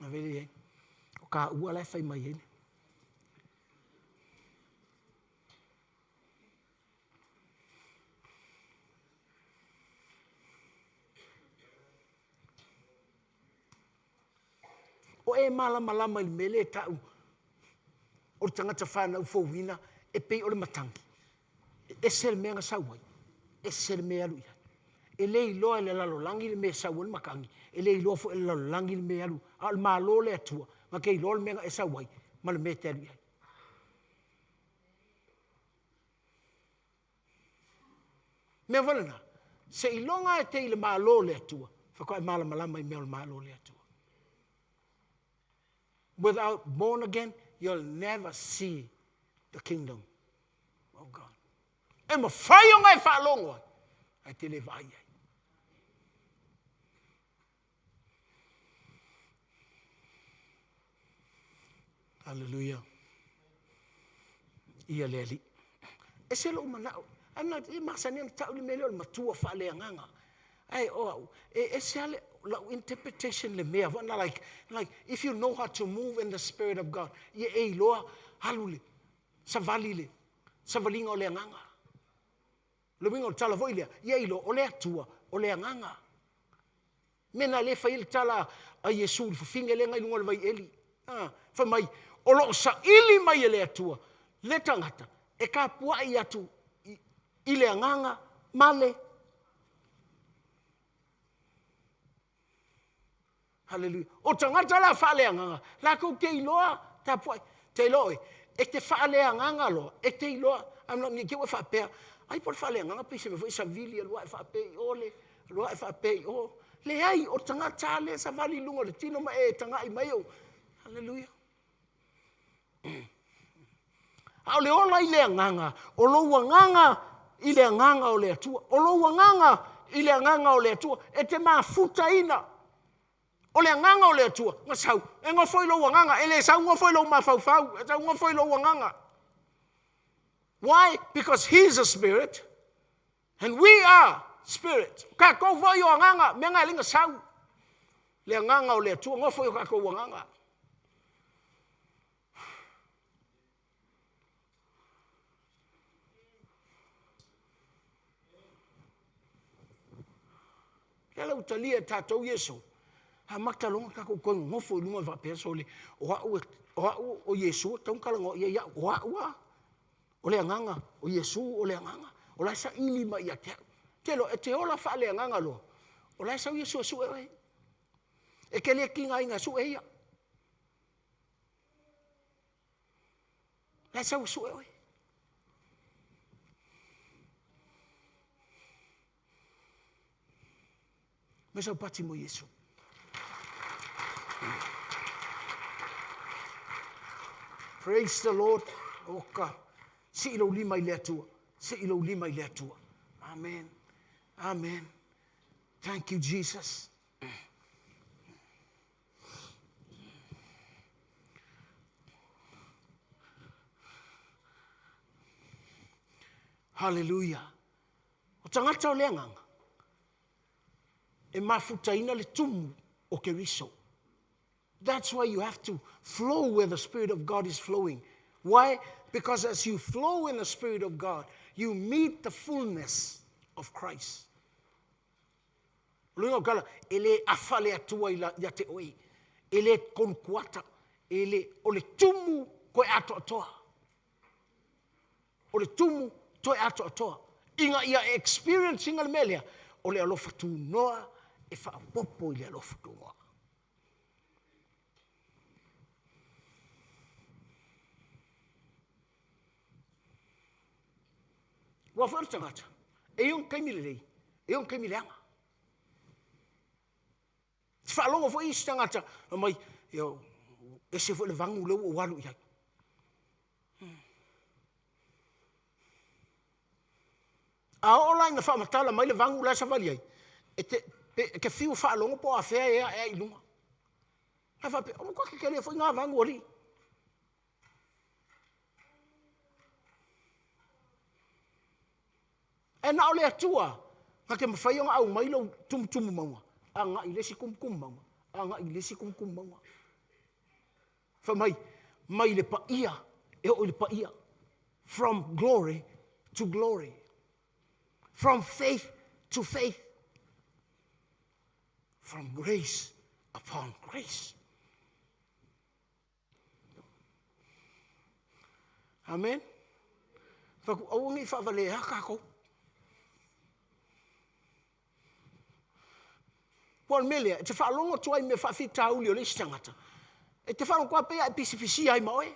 A vele i ai. O taua la e fai mai ai. O e malamalama i le mea lea e tau o le tagata fanau fouina e pei o le matagi. E ese le mea na sau ai, ese le mea e alu i ai. E le iloa e le lalolagi le mea e sau ai le matagi, e le iloa foi e le lalolagi le mea e alu, a o le Malo o le Atua, na te iloa le mea na e sau ai ma le mea e te alu i ai. Mea foi lena, seiloga e te i le Malo o le Atua, faatoa e malamalama i mea o le Malo o le Atua. Without born again, you'll never see the kingdom of God. E mafai ona e faalogo ai, ae te le vaai ai. Hallelujah. Ia le Alii. Ese lou manao. E masani ona tau le mea lea o le matua faaleagaga. Ae o au, e ese lava lau interpretation le mea foi like, like if you know how to move in the spirit of God, ia e iloa alu le savali le savaliga o le agaga. Le uiga o le tala foi lea, ia iloa o le Atua, o le agaga. Mea na lea e fai ai le tala a Iesu i le fafine lea na i luga o le vaieli. Ah, fai mai, o lo o saili mai e le Atua le tagata e tapuai atu i le agaga ma le Haleluia. O tagata la faaleagaga, latou te iloa tapuai. Te iloa oe, e te faaleagaga loa, e te iloa, ne i te i ua e faapea, ai po o le faaleagaga pe se mea foi savili alu ae faapea i o le, alu ae faapea i o. Leai, o tagata lea e savali i luga o le tino ma e tagai mai o, haleluia. A o le ola i le agaga, o lou agaga i le agaga o le Atua, o lou agaga i le agaga o le Atua, e te mafutaina. O le agaga o le Atua, na sau, e nofo i lou agaga, e le sau nofo i lou mafaufau, e sau nofo i lou agaga. Why? Because he is a spirit. And we are spirit. Kākou foi o agaga, mea nga e lenga sau. Le agaga o le Atua, ngofo i o kākou agaga. Lea la ua talia e tatou Iesu, amata loa ona tatou toe nonofo i luga faapea, sole, o au, o au o Iesu e tatau ona talanoa i ai au, o au lava, o le Agaga, o Iesu o le Agaga, o la e saili mai ia te au. Ou te iloa e te ola faaleagaga loa, o la e sau Iesu e sue oe. E te le tigaina e sue Ia. O la e sau e sue oe. Aumai sau pati mo Iesu. Praise the Lord. Oka. Sii lou lima i le Atua. Sii lou lima i le Atua. Amen. Amen. Thank you, Jesus. Hallelujah. O tagata o le agaga, e mafutaina le tumu o Keriso. That's why you have to flow where the Spirit of God is flowing. Why? Because as you flow in the Spirit of God, you meet the fullness of Christ. O luga o kala, e le afa le atua i la, ia te oe. E le konukuata. E le, o le tumu koe atoatoa. O le tumu toe atoatoa. Ina ia e experience ina le mea lea, o le alofa tunoa e faaopoopo i le alofa tunoa. Ua foi le tagata, e i ai ona taimi lelei, e i ai ona taimi leaga. Te faalogo foi isi tagata, fai mai, io, ese foi le vanu lea ua ou alu i ai. A oo la ina faamatala mai le vanu la e savali ai, e te, pe, e te fiu e faalogo po o afea e ae ai i luga. Ae faapea, o matua tetele foi na vanu alii. Ae na o le Atua na te mafai ona aumai lou tumutumu mauga agai i le isi tumutumu mauga, agai i le isi tumutumu mauga. Fai mai, mai le paia e oo i le paia. From glory to glory. From faith to faith. From grace upon grace. Amen. Faku aua nei faavalea kākou. Pua o le mea lea, e te faalogo atu ai i mea faafitauli o le isi tagata, e te faalogo atu lava pei a e pisipisia ai ma oe.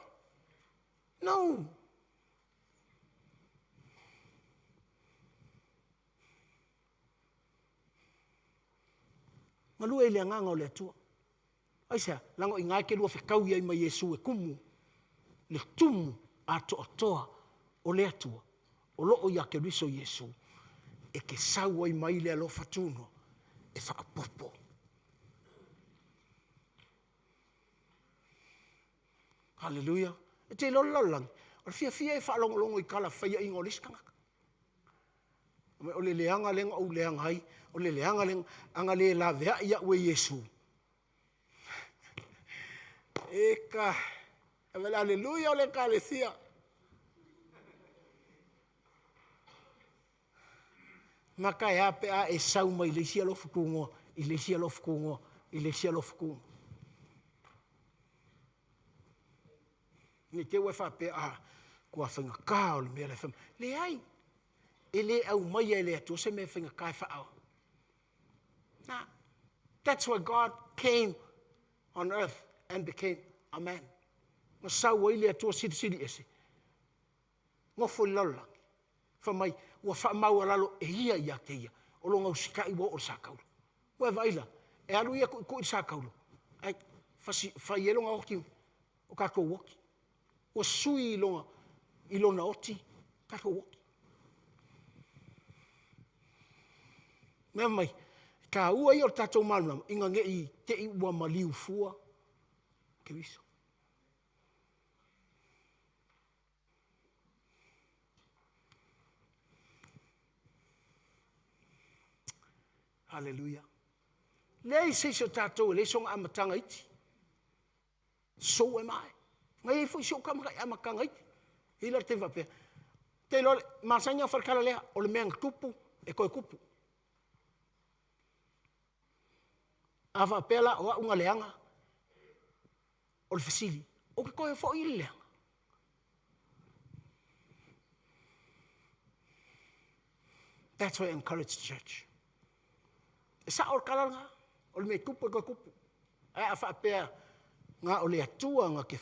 No. Galue i le agaga o le Atua. Aisea? Leaga o i ina e te lua fetaui ai ma Iesu e tumu, le tumu atoatoa o le Atua o lo o ia Keriso Iesu e te sau ai mai le alofa tunoa e faaopoopo. Haleluia! E te iloa le lalolagi, o le fiafia e faalogologo i tala faiaina o le isi tagata. O le leaga lea na ou leaga ai, o le leaga lea, a na le laveai au e Iesu. E ka, aleluia o le Ekalesia. Maka e a pe a e sau mai le isi alofa tunoa, i le isi alofa tunoa, i le isi alofa tunoa. Ne i te i ua e faapea, a, ua faigata o le mea la e fai mai. Leai, e le aumaia e le Atua se mea faigata e faaao. Na. That's why God came on earth and became a man. Na sau ai le Atua silisili ese. Nofo i le lalolagi. Fai mai, ua faamaualalo e ia ia te ia, o lona usitai ua oo i le sakaula. Ua e vaai la, e alu ia tuitui le sakaula, ae fasi, fai ai lona oti, o tatou oti. Ua sui i lona, i lona oti, tatou oti. Mea mai, e taua ia o le tatou malamalama, ina ne i te i ua maliu fua Keriso. Haleluia. Leai se isi o tatou e leai sona amataga iti. So am I. Na i ai foi si ou amataga iti. E i la le taimi faapea, te iloa, masani lava fai le tala lea, o le mea na tupu, e toe tupu. A faapea la o au na leaga, o le fesili, ou te toe foi i le leaga? That's why I encourage the church. E sao le tala lena, o le mea e tupu e toe tupu. Ae a faapea na o le Atua na te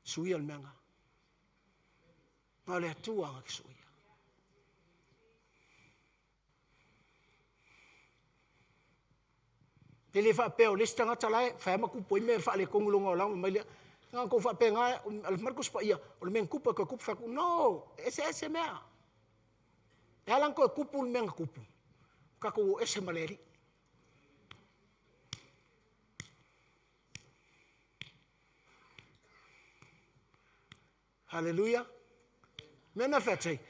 suia le mea lena. Na o le Atua na te suia. E le faapea o le isi tagata la e fai lava ma tupu ai mea faaletonu i lona olaga ona fai mai lea, na ona tou faapena, alu fai mai le Tusi Paia, o le mea na tupu e toe tupu. Fai atu, no, e eseese mea. E ala ona toe tupu le mea na tupu, tatou o ese ma le Alii. Haleluia. Mea na fai atu ai,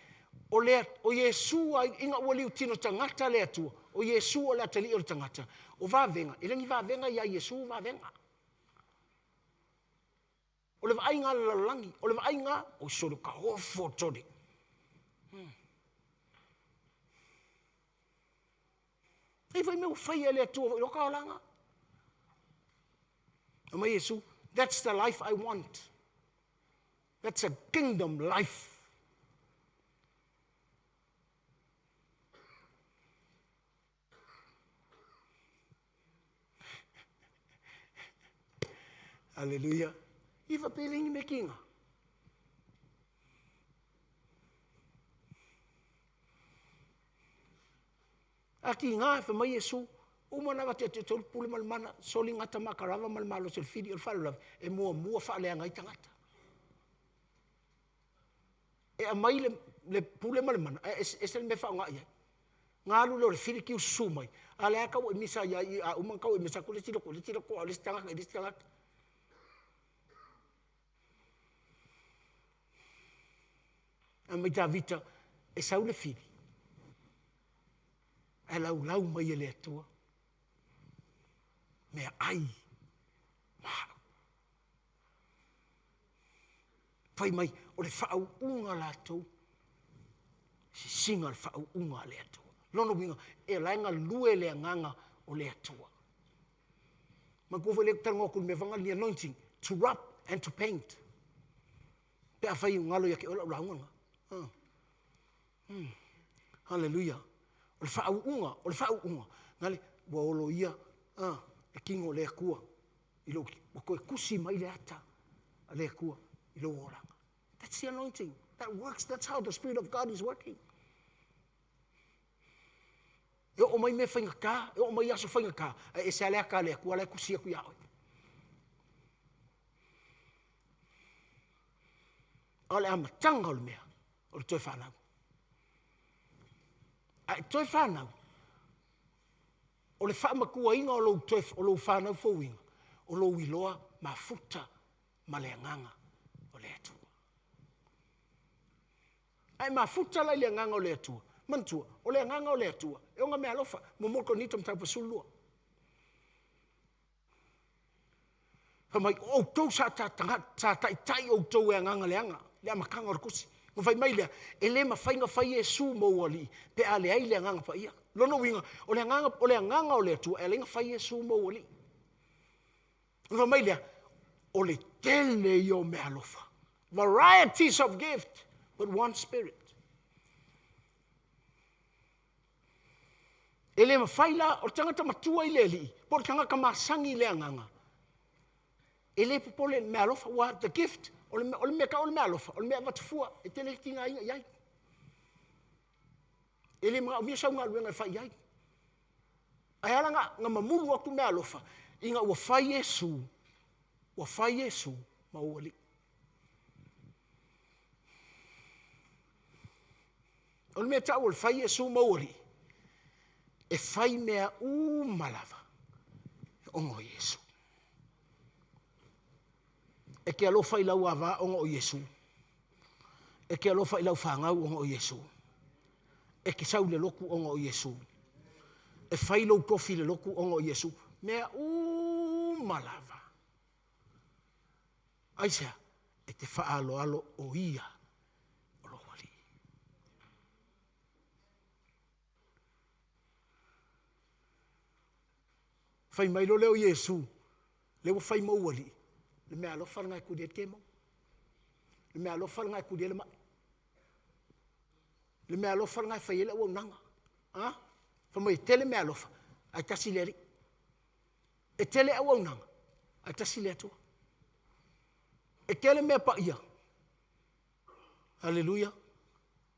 o, le, o Iesu ina ua liutino tagata le Atua, o Iesu o le atalii o le tagata, o vavega, e le ni vavega ia Iesu vavega. O le vaaiga a le lalolagi, o le vaaiga, o solo ka ofo tole. E foi mea ua faia e le Atua foi i loka olaga. Fai mai Iesu, that's the life I want. That's a kingdom life. Hallelujah. I whapele ni me kinga. A kiga fai mai Iesu, uma ona avatu ia te outou le pule ma le mana, soli gata makarava ma le malosi o le fili o le faalavelave e muamua faaleaga ai tagata. E aumai le, le pule ma le mana, ae ese, ese le mea e faaaoga i ai. Na alu lea o le fili tiu susu mai, a lea tau e misa ia i a uma tau e misa atu le isi loto i le isi loto a o le isi tagata i le isi tagata. Fai mai Tavita, e sau le fili, ae laulau mai e le Atua meaai ma au. Fai mai, o le faauuga latou, sisiga o le faauuga a le Atua. Lona uiga, e la e galue le agaga o le Atua. Manatua foi lea ou te talanoa atu i le mea foi lena, the anointing, to rub and to paint. Pe afai ua galo ia te oe lau lauga lena. Ah. Hmm. Haleluia. O le faauuga, o le faauuga, nale, ua oloia ah, le tino o le Atua i lou, ua toe tusi mai le ata a le Atua i lou olaga. That's the anointing. That works. That's how the Spirit of God is working. E oo mai mea faigata, e oo mai aso faigata, ae ese lava le ata a le Atua la e tusi atu ia oe. A o le amataga o le mea, o le toe fanau. A e toe fanau, o le faamatuaina o lou, toe, o lou fanau fouina, o lou iloa mafuta ma le agaga o le Atua. A e mafuta la i le agaga o le Atua, manatua, o le agaga o le Atua, e ona meaalofa, muamua Korinito mataupu 12. Fai mai, o outou sa, ta, sa taitai outou e agaga leaga, le amataga o le tusi. Na fai mai lea, e le mafai na fai Iesu ma ou alii, pe a leai le agaga paia. Lona uiga, o le agaga, o le agaga o le Atua, e alai na fai Iesu ma ou alii. Na fai mai lea, o le tele ia o meaalofa. Varieties of gift, but one spirit. E le mafai la, o le tagata matua i le Alii, po o le tagata masani i le agaga, e le popole i le meaalofa, ua the gift, o le, o le mea tau o le meaalofa, o le mea avatu fua, e te le tigaina i ai. E le manaomia sau galuega e fai i ai. Ae ala na, na mamulu atu meaalofa, ina ua fai Iesu, ua fai Iesu ma ou Alii. O le mea tau o le fai Iesu ma ou alii, e fai mea uma lava ona o Iesu. E te alofa i lau ava ona o Iesu. E te alofa i lau fanau ona o Iesu. E te sau i le lotu ona o Iesu. E fai lou tofi i le lotu ona o Iesu. Mea uma lava. Aisea? E te faaaloalo o Ia o lou Alii. Fai mai loa lea o Iesu, lea ua fai ma ou Alii, le meaalofa lena e tuli ai le kemo, le meaalofa lena e tuli ai le mai, le meaalofa lena e fai ai le auaunaga. A? Fai mai e tele meaalofa ae tasi le Alii. E tele auaunaga ae tasi le Atua. E tele mea paia, aleluia,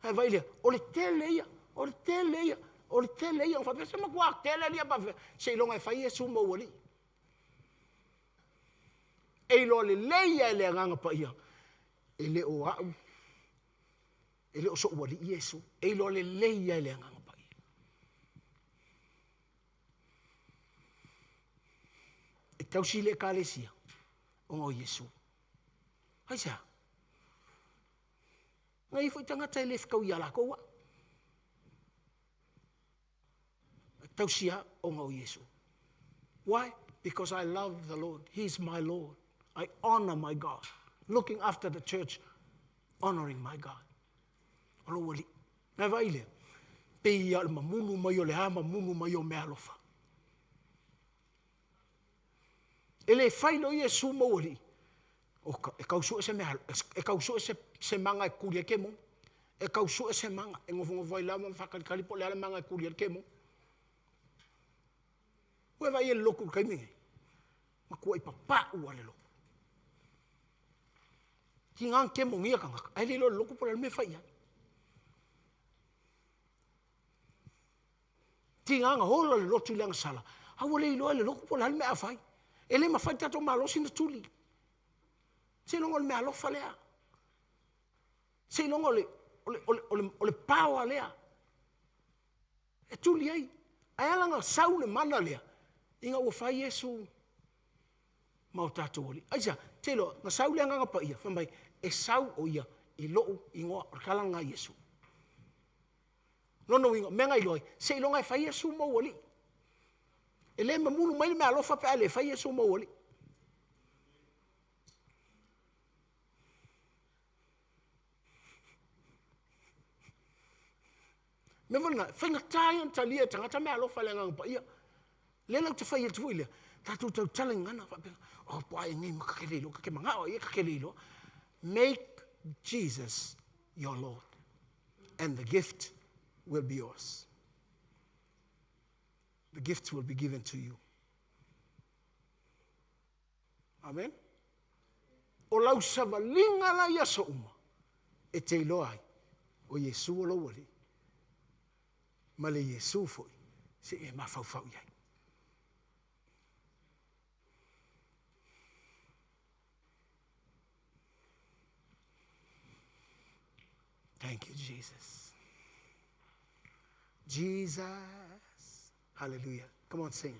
ae vaai lea, o le tele ia, o le tele ia, o le tele ia. Ona faapea, se matua tele alii a pe a faapefea? Seiloga e fai Iesu ma ou alii. E iloa lelei lava e le Agaga Paia, e le o au, e le o so'u alii Iesu. E iloa lelei lava e le Agaga Paia. E tausi le Ekalesia ona o Iesu. Aisea? Na i ai foi tagata e le fetaui ia latou au. E tausi lava ona o Iesu. Why? Because I love the Lord. He is my Lord. I honor my God. Looking after the church, honoring my God. O lou alii. Na vaai lea, pei lava o le mamulu mai o le a mamulu mai o meaalofa. E le fai loa Iesu ma ou alii, oka, e tau sue se mea, e tau sue se, se maga e tuli ai kemo. E tau sue se maga, e nofonofo ai lava ma faatalitali po o le a le maga e tuli ai le kemo. Ua e vaai i le lotu i le taimi lenei? Matuai papau lava le lotu. Tiga ona kemonia tagata, ae le iloa e le lotu po o le a le mea e fai i ai. Tiga ona ola le lotu i le agasala, a ua le iloa e le lotu po o le a le mea a fai. E le mafai le tatou malosi ona tuli. Seiloga o le meaalofa lea. Seiloga o le, o le, o le, o le, o le power lea e tuli ai. Ae ala ona sau le mana lea, ina ua fai Iesu ma o tatou Alii. Aisea? Te iloa, na sau le Agaga Paia, fai mai, e sau o ia i lou igoa. O le tala lena a Iesu. Lona uiga, o mea na iloa ai, seiloga e fai Iesu ma ou Alii. E le mamulu mai le meaalofa pe a le fai Iesu ma ou Alii. Mea foi lena, faigata ia ona talia e tagata meaalofa a le Agaga Paia. Lea la ou te fai atu foi lea, tatou tautala i gagana faapea, oh, po a e nei ma ta te le iloa, ta te manao lava ia ta te le iloa. Make Jesus your Lord and the gift will be yours. The gift will be given to you. Amen. O lau savaliga la i aso uma, e te iloa ai, o Iesu o lou Alii, ma le Iesu foi se i e mafaufau i ai. Thank you, Jesus. Jesus. Hallelujah. Come on, sing.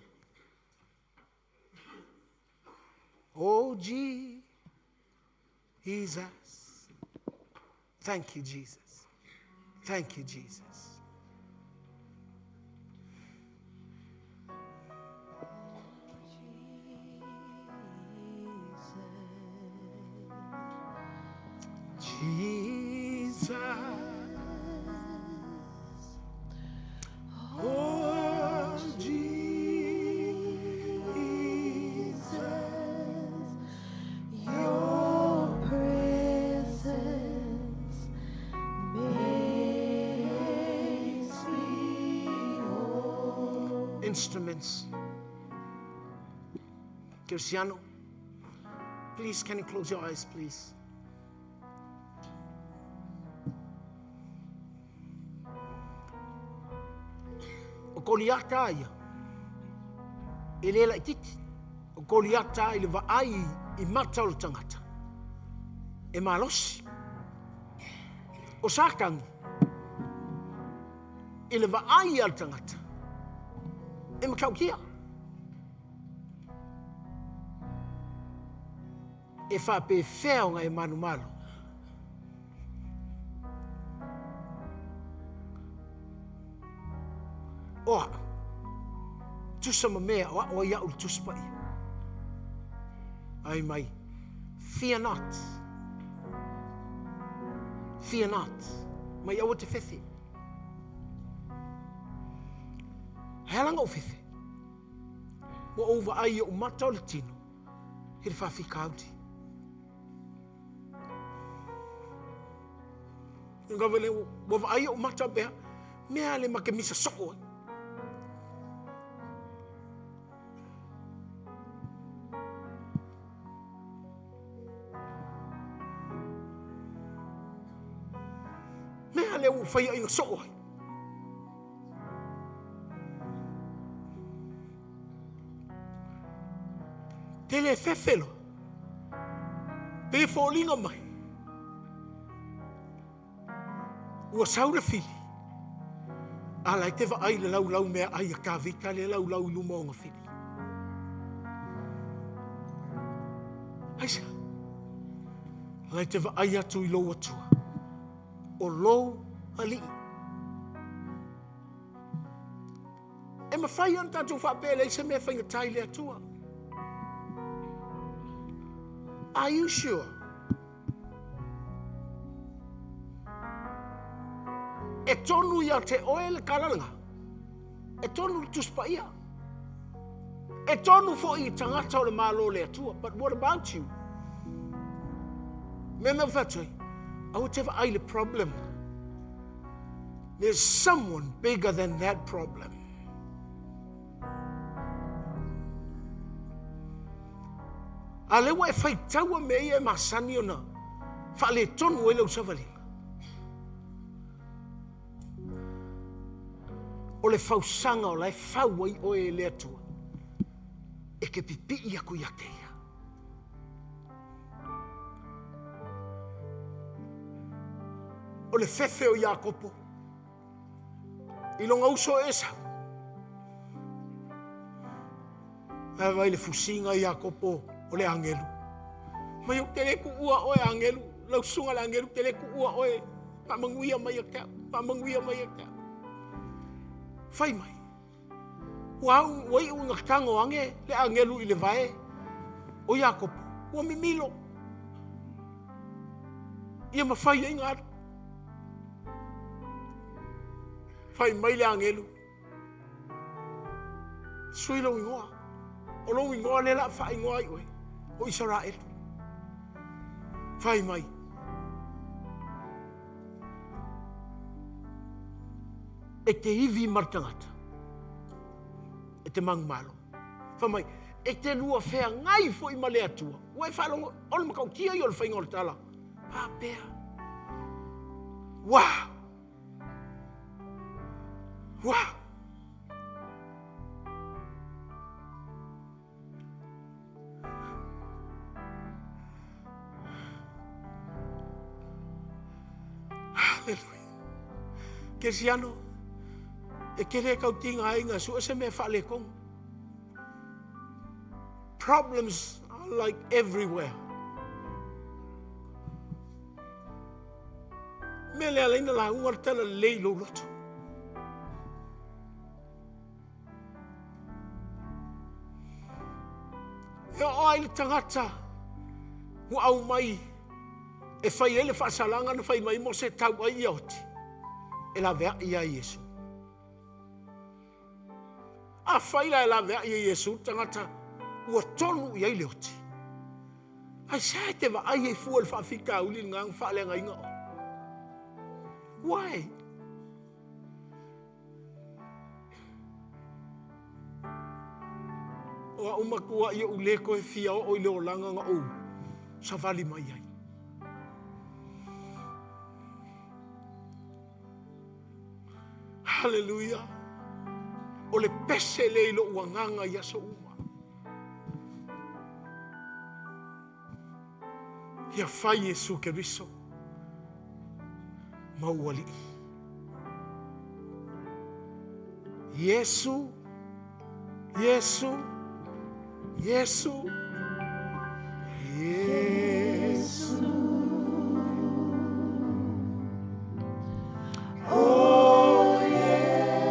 Oh, Jesus. Thank you, Jesus. Thank you, Jesus. Jesus. Oh, Jesus. Your presence makes me whole. Instruments. Cristiano, please can you close your eyes, please? O Koliata ia, e le laititi. O Koliata i le vaai i mata o le tagata, e malosi. O Satani, i le vaai a le tagata, e matautia. E faapefea ona e manumalo? O a'u, tusa ma mea o a'o ai a'u i le Tusi Paia. Ai mai, fear not. Fear not. Mai aua te fefe. He ala ou fefe. Ua ou vaai i ou mata o le tino i le faafitauli. Ua vaai ou mata pea, mea le makemisa soo ai. Mea lea ua faiaina soo ai. Te le fefe loa. Pe foliga mai. Ua sau le fili. A la e te vaai i le laulau meaai a Tavita lea e laulau i luma o ona fili. Aisea? La e te vaai atu i lou Atua, o lou Alii. E mafai ona tatou faapea e leai se mea e faigata i le Atua. Are you sure? E tonu ia te oe le tala lena. E tonu le Tusi Paia. E tonu foi i tagata o le Malo o le Atua. But what about you? Mea mea fai atu ai, aua te vaai le problem. There's someone bigger than that problem. A lea ua e faitaua mea ia e masani ona faaletonu ai lau savaliga. O le fausaga o la e fau ai oe e le Atua, e te pipii atu ia te ia. O le fefe o Iakopo i lona uso Esau. Ae vai le fusiga i Iakopo o le agelu. Mai ou te le tuua oe agelu, lau susuga le agelu te le tuua oe, faamanuia mai ia te au, faamanuia mai ia te au. Fai mai, ua au, ua iu ina tago ane le agelu i le vae o Iakopo, ua mimilo. Ia mafai ai ona alu. Fai mai le agelu, Sui lou igoa. O lou igoa lea o le a faaigoa ai oe, o Isaraelu. Fai mai. E te ivi ma le tagata. E te manumalo. Fai mai, e te lua feagai foi ma le Atua. Ua e faalogo, o le matautia ia o le faiga o le tala. Faapea. Wow! Wow! Haleluia. Kesiano, e te le tautiga ai na sue se mea faaletonu. Problems are like everywhere. Mea lea ala ai na lauga le tala lelei i lou loto. E oo ai le tagata ua aumai e fai ai le faasalaga na fai mai Mose tau ai ia oti, e laveai ia Iesu. Afai la e laveai e Iesu le tagata ua tonu i ai le oti, aisea e te vaai ai fua i le faafitauli lena na faaleagaina oe? Why? O a'u matua ia ou le toe fia oo i le olaga na ou savali mai ai. Haleluia! O le pese lea i lou agaga i aso uma. Ia fai Iesu Keriso ma ou Alii. Iesu, Iesu, Iesu, Iesu. Oh, Iesu.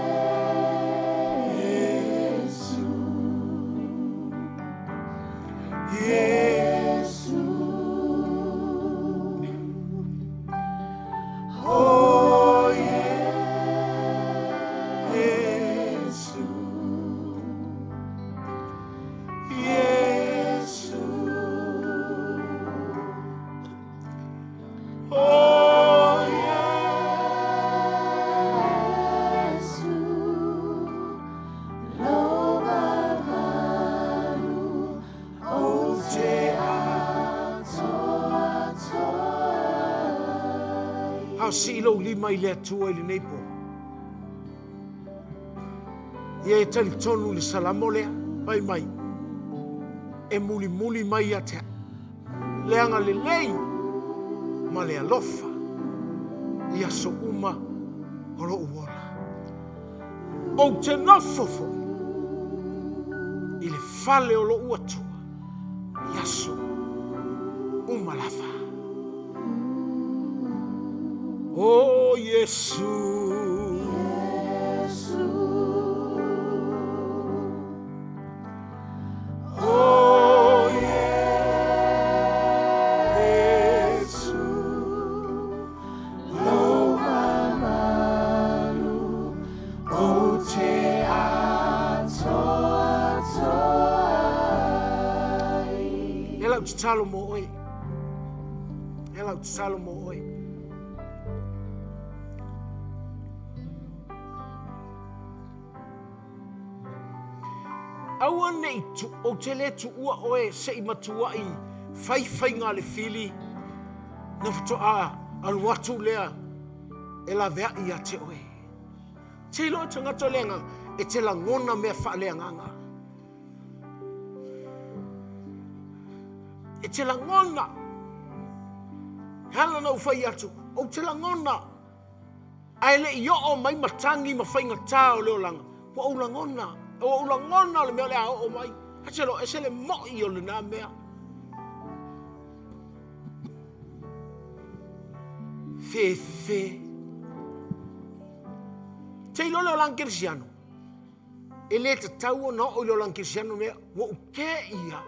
Gaosii lou lima i le Atua i lenei po. Ia e talitonu i le Salamo lea, fai mai, e mulimuli mai ia te au le agalelei ma le alofa i aso uma o lou ola. Ou te nofo foi i le fale o lou Atua i aso uma lava. O Iesu. O Iesu, lou mamalu ou te atoatoa ai. E lau tatalo mo oe. E lau tatalo mo oe. Aua ne i tu, ou te le tuua oe se i matuai faifaiga a le fili na faatoa alu atu lea e laveai ia te oe. Te iloa tagata o le agaga e te lagona mea faaleagaga. E te lagona. E ala ona ou fai atu, ou te lagona. Ae le i oo mai matagi ma faigatā o le olaga, ua ou lagona, ua ou lagona le mea o le a oo mai. Ae te iloa, ese le moi o lena mea. Fefe. Te iloa le olaga kerisiano, e le tatau ona oo i le olaga kerisiano mea, ua ou teia,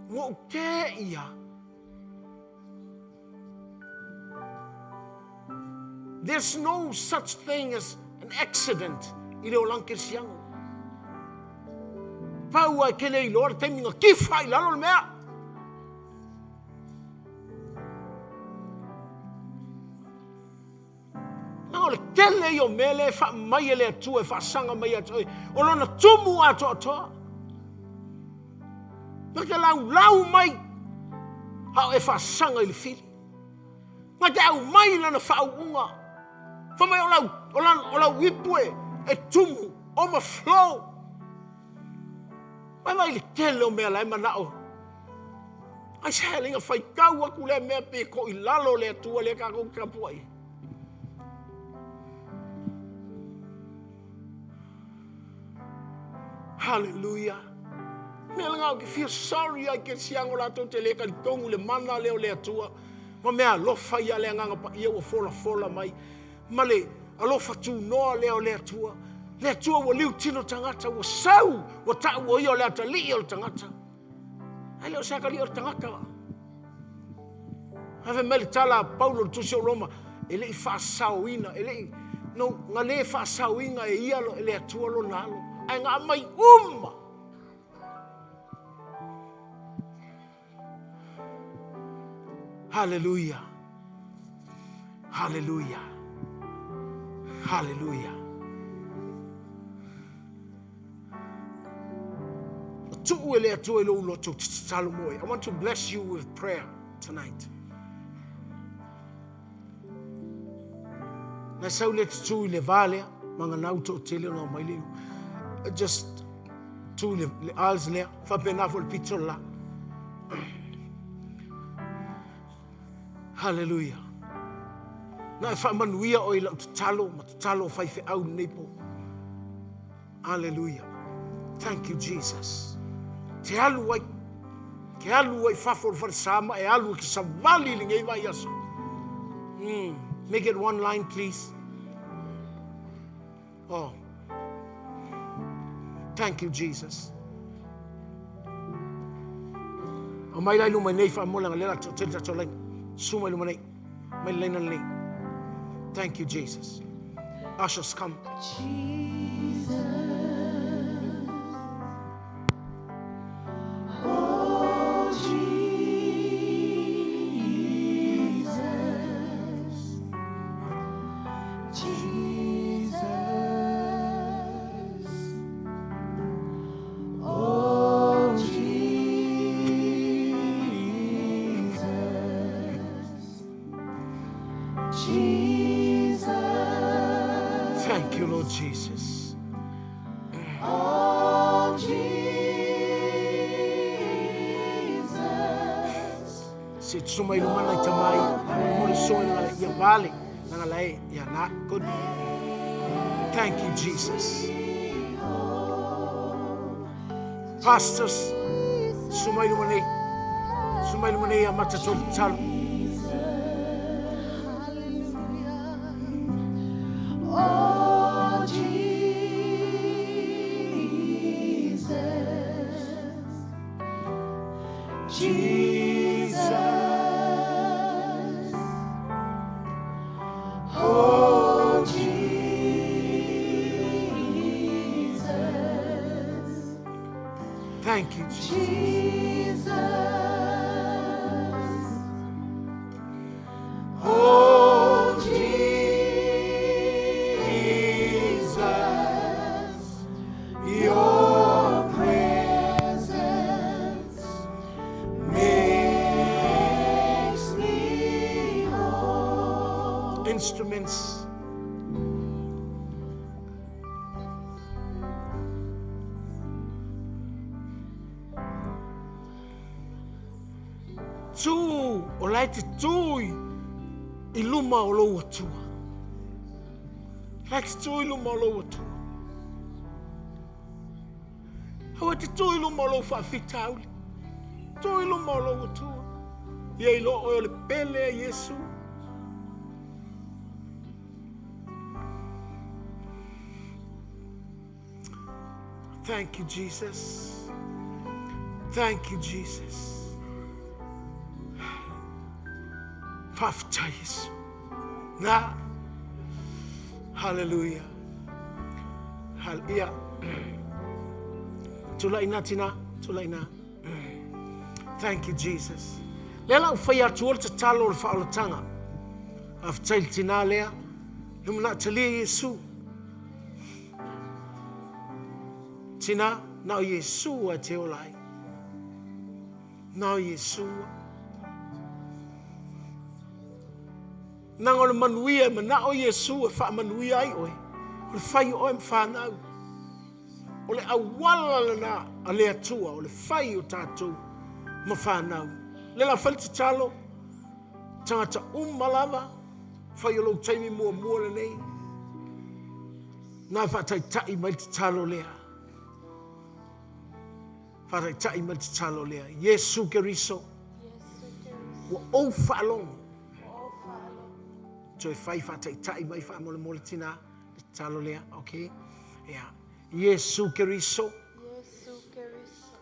ua ou teia. There's no such thing as an accident i le olaga kerisiano. Pau a e ke le iloa le taimi na kifa i lalo le mea. Leaga o le tele ia o mea lea e faamai e le Atua e faasaga mai ia te oe, o lona tumu atoatoa. Na te laulau mai a o e faasaga i le fili. Na te aumai lana faauuga. Fai mai o lau, o lau, o lau ipu e, e tumu, overflow. Vai vai le tele o mea la e manao. Ai se hele inga faitau atu lea mea pe ko i lalo le Atua lea tatou te tapuai. Hallelujah. Mea lena ou te fia sorry ai kerisiano latou te le talitonu i le mana lea o le Atua ma mea alofa ia le Agaga Paia ua folafola mai ma le alofa tunoa lea o le Atua. Le Atua ua liutino tagata, ua sau, ua tau o ia o le atalii o le tagata. Ae le o se atalii o le tagata. Ae fai mai le tala a Paulo le tusi o Roma, e le i faasaoina, e le i, no, na le faasaoina e ia e le Atua lona alo, ae na aumai uma. Hallelujah. Hallelujah. Hallelujah. Tuu e le Atua i lou loto, te tatalo mo oe. I want to bless you with prayer tonight. Na sau le tutu i le va lea, manganau toatele ona omai le just tu i le, le aisle lea, faapena foi le pito la. Hallelujah. Na e faamanuia oe i lau tatalo ma tatalo o faifeau lenei po. Hallelujah. Thank you Jesus. Te alu ai. Te alu ai fafo o le falesa ma e alu e te savali i lenei vaiaso. Make it one line please. Oh. Thank you Jesus. O mai lai luma nei whaamola nga lela to tele tatou laina. Su mai luma nei. Mai le laina lenei. Thank you Jesus. Ushers come. Jesus. Oh, Jesus. Jesus. Oh, Jesus. Jesus. Thank you, Lord Jesus. Oh, Jesus. Se tso mai luma lai tamai, mo le so nga le ia vale, nga lai ia na good. Thank you, Jesus. Pastors, sumai luma nei, sumai luma nei a mata tolu talo. Hallelujah. Oh, Jesus. Jesus. Oh, Jesus. Thank you, Jesus. Jesus. Oh, Jesus, your Presence makes makes me whole. instruments. Tū, o lai te tū i luma o lou atua. Lai te tū i luma o lou atua. Aua te tū i luma o lou whaafitauli. Tū i luma o lou atua. Ia i loo o le pele a Iesu. Thank you, Jesus. Thank you, Jesus. Faafetai Iesu. Na. Hallelujah. Hal ia. Tulai na tina, tulai na. Thank you, Jesus. Lea lau whai atu o le tatalo o le whaolatanga. Faafetai le tina lea. Le mana talia Iesu. Tina, na o Iesu a te ola ai. Na o Iesu. Nanga o le manuia e mana o Iesu e wha manuia ai oe. O le whai o e mwhanau. O le awala le na a le atua, o le whai o tātou ma whanau. Le la whai te talo, tangata umalava, whai o lou taimi mua mua le nei. Nā whaataitai mai te talo lea. Whaataitai mai te talo lea. Iesu Keriso, ua ou whaalongo. Toe whai whaataitai mai wha mole mole tina, te talo lea, okay? Yeah. Iesu Keriso, Yesu Keriso,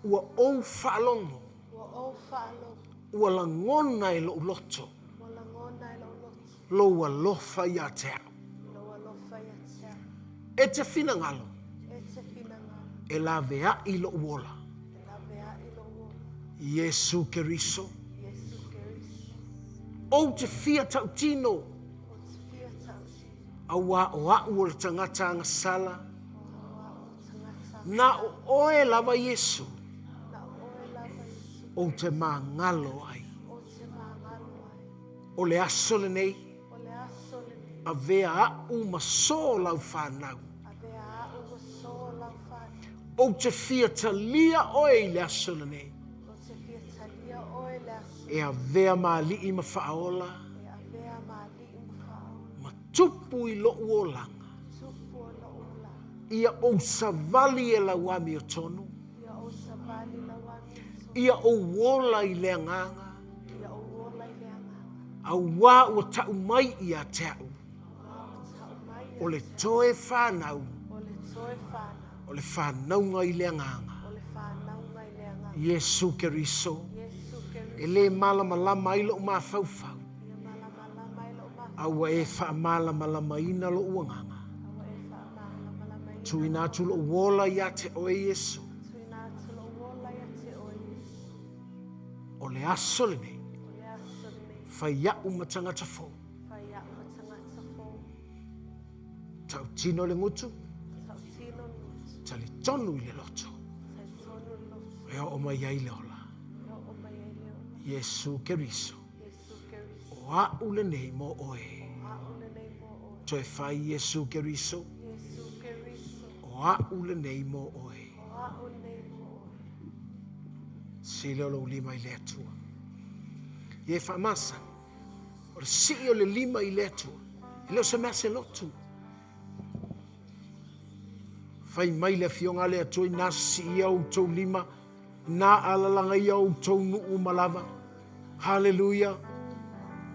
ua ou whaalongo. ua ou whaalogo, Ua langona e lou loto. ua langona e lou loto, Lou alofa ia te au. lou alofa ia te au. E te whinangalo, E te whinangalo, e la vea i lou ola. e la vea i lou ola. Iesu Keriso, Yesu Keriso, ou te fia tautino, o te fia tauti, aua o au o le tangata angasala, o haua o tangata, na o oe lava Iesu, na oe lava Yesu, ou te mangalo ai. o te mangalo ai. O le aso le nei, O le aso lenei, a vea au ma so lau whanau. a vea au ma so lau whanau. Ou te fia talia oe i le aso le nei, O te fia talia oe le aso, e a vea mali'i ma whaola, e a vea maali'i ma whaola. ma tupu i lou olanga. Tupu o lou ola, Ia ou savali e lau ami o tonu, ia o savali lau ami o tonu, ia ou ola i le anganga, ia o ola i le anganga. a wā ua tau mai ia te au, Ua o tau mai ia o le toe whanau, o le toe whanau, o le whanaunga i le anganga. o le whanaunga i le anganga. Iesu Keriso, Yesu Keriso, e le malamalama ai lou mafaufau, ia malamalama i lou mafaufau, a ua e faamalamalamaina lou agaga. aua e faamalamalamaina. Tuuina atu lou ola ia te oe Iesu, Tuuina atu lou ola ia te oe Yesu. o le aso lenei, O le aso lenei, fai a'u ma tagata fou. fai a'u ma tagata fou. Tautino le gutu, Tautino le gutu, talitonu i le loto, talitonu le loto, e oo mai ai le ola. e oo mai ai le ola. Iesu Keriso, Yesu Keriso, o O a'u lenei mo oe. Toe fai Iesu Keriso. O a'u lenei mo oe. Sii lea o lou lima i le Atua. Ia e faamasani. O le sii o le lima i le Atua, e le o se mea se lotu. Fai mai le Afioga a le Atua inā sisiia outou lima, inā alalagaia outou nuu uma lava. Haleluia!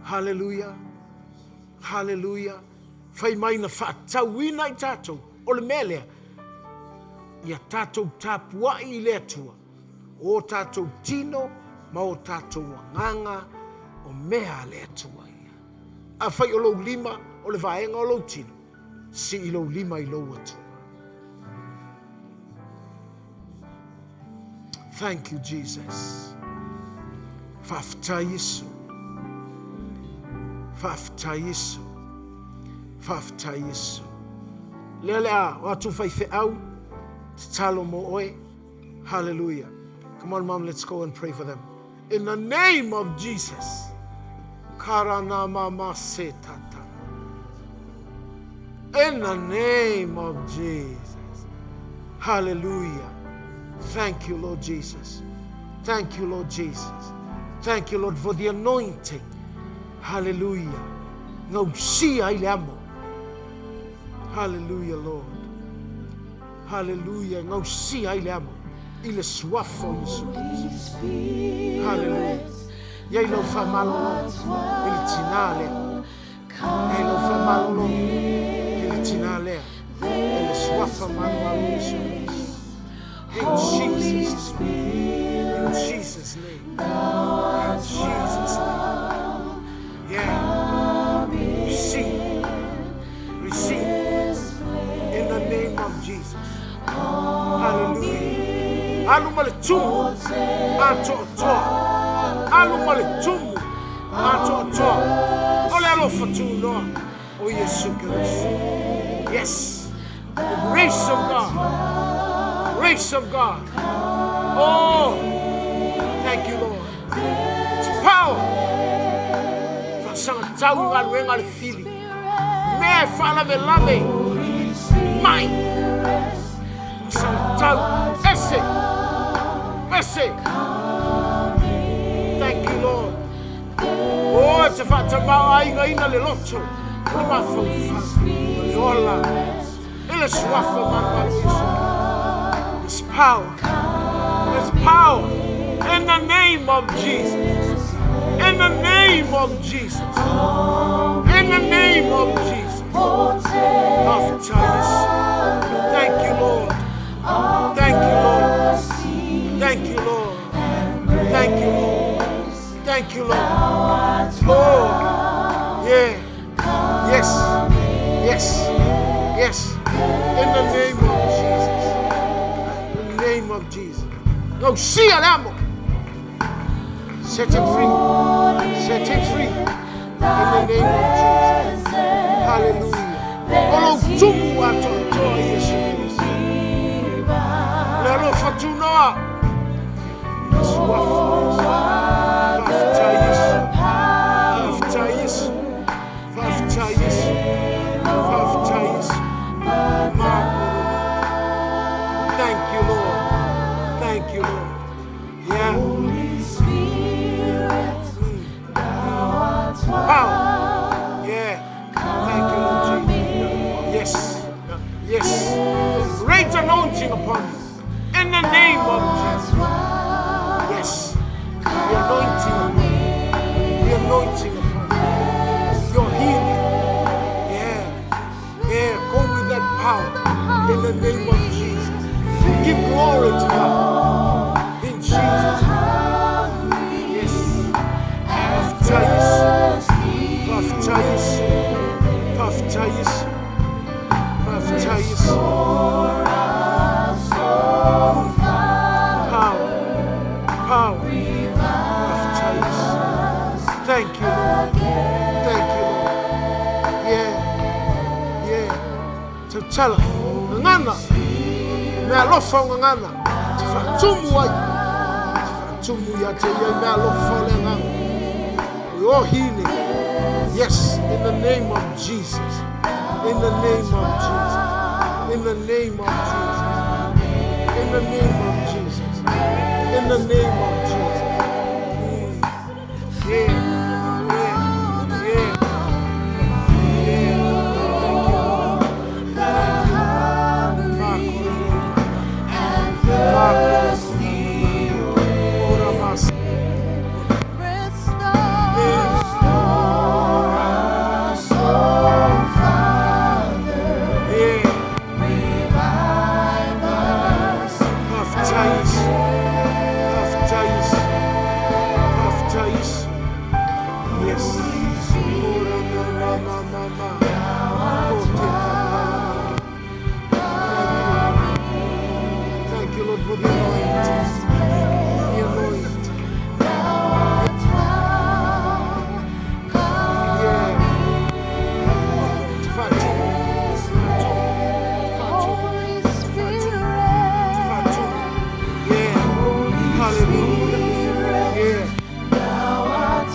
Haleluia! Haleluia! Fai mai na faatauina i tatou, o le mea lea, ia tatou tapuai i le Atua, o tatou tino ma o tatou agaga, o mea a le Atua ia. Afai o lou lima o le vaega o lou tino, Sii lou lima i lou Atua. Thank you, Jesus. Faafetai Iesu. Faafetai Iesu. Faafetai Iesu. Lea le a o atu faifeau, tatalo mo oe. Hallelujah. Come on, mom, let's go and pray for them. In the name of Jesus. Karana mama se tata. In the name of Jesus. Hallelujah. Thank you, Lord Jesus. Thank you, Lord Jesus. Thank you, Lord, for the anointing. Hallelujah. Gausia ai le amo. Hallelujah, Lord. Hallelujah. Gausia ai le amo i le suafa o Iesu Keriso. Hallelujah. Iai lau faamalolo i le tinā lea. Iai lau faamalolo i le tinā lea. I le suafa malumalu o Iesu Keriso. In Jesus' name. In Jesus' name. In Jesus' name. Yeah. Receive. Receive. In the name of Jesus. Hallelujah. Alu ma le tumu. Atoatoa. Alu ma le tumu. Atoatoa. O le alofa tunoa o Iesu Keriso. Yes. The grace of God. Grace of God. Oh, thank you, Lord. It's power. Faasagatau i galuega a le fili. Mea e faalavelave mai. Faasagatau. Ese. Ese. Thank you, Lord. Oh, e te faatamaoaigaina le loto, o le mafaufau, o le ola, i le suafa malumalu o Iesu. There's power. There's power in the name of Jesus. In the name of Jesus. In the name of Jesus. Faafetai. Thank you, Lord. Thank you, Lord. Thank you, Lord. Thank you, Lord. Thank you, Lord. Lord. Yeah. Yes. Yes. Yes. In the name of Jesus. In the name of Jesus. Gausia le amo. Set him free. Set him free. In the name of Jesus. Hallelujah. O lou tumu atoatoa Iesu Keriso. Le alofa tunoa. Le suafa o Iesu. Faafetai Iesu. Faafetai Iesu. Faafetai Iesu. Faafetai Iesu. Thank you, Lord. Thank you, Lord. Yeah. Power. Yeah. Thank you, Lord Jesus. Yes. Yes. Great anointing upon you. In the name of Jesus. Yes. The anointing upon you. The anointing upon you. Your healing. Yeah. Yeah. Go with that power. In the name of Jesus. Give glory to God. In Jesus' name. Yes. Faafetai Iesu. Faafetai Iesu. Faafetai Iesu. Faafetai Iesu. Power. Power. Faafetai Iesu. Thank you, Lord. Thank you, Lord. Yeah. Yeah. Tautala. Gagana. Mea alofa o gagana. Te faatumu ai. Te faatumu ia te ia i mea alofa o le agaga. Your healing. Yes, in the name of Jesus. In the name of Jesus. In the name of Jesus. In the name of Jesus. In the name of Jesus. Yeah. Yeah. Yeah. Yeah. Thank you, Lord. Restore us, O Father. Yeah. Revive us. Baptize. Baptize. Baptize. Yes. Ora ma ma ma ma. Thank you, Lord, for the anointing. The anointing. Yeah. Fatu. Fatu. Fatu. Holy Fatu. Spirit. Fatu. Yeah. Hallelujah. Yeah. Thou art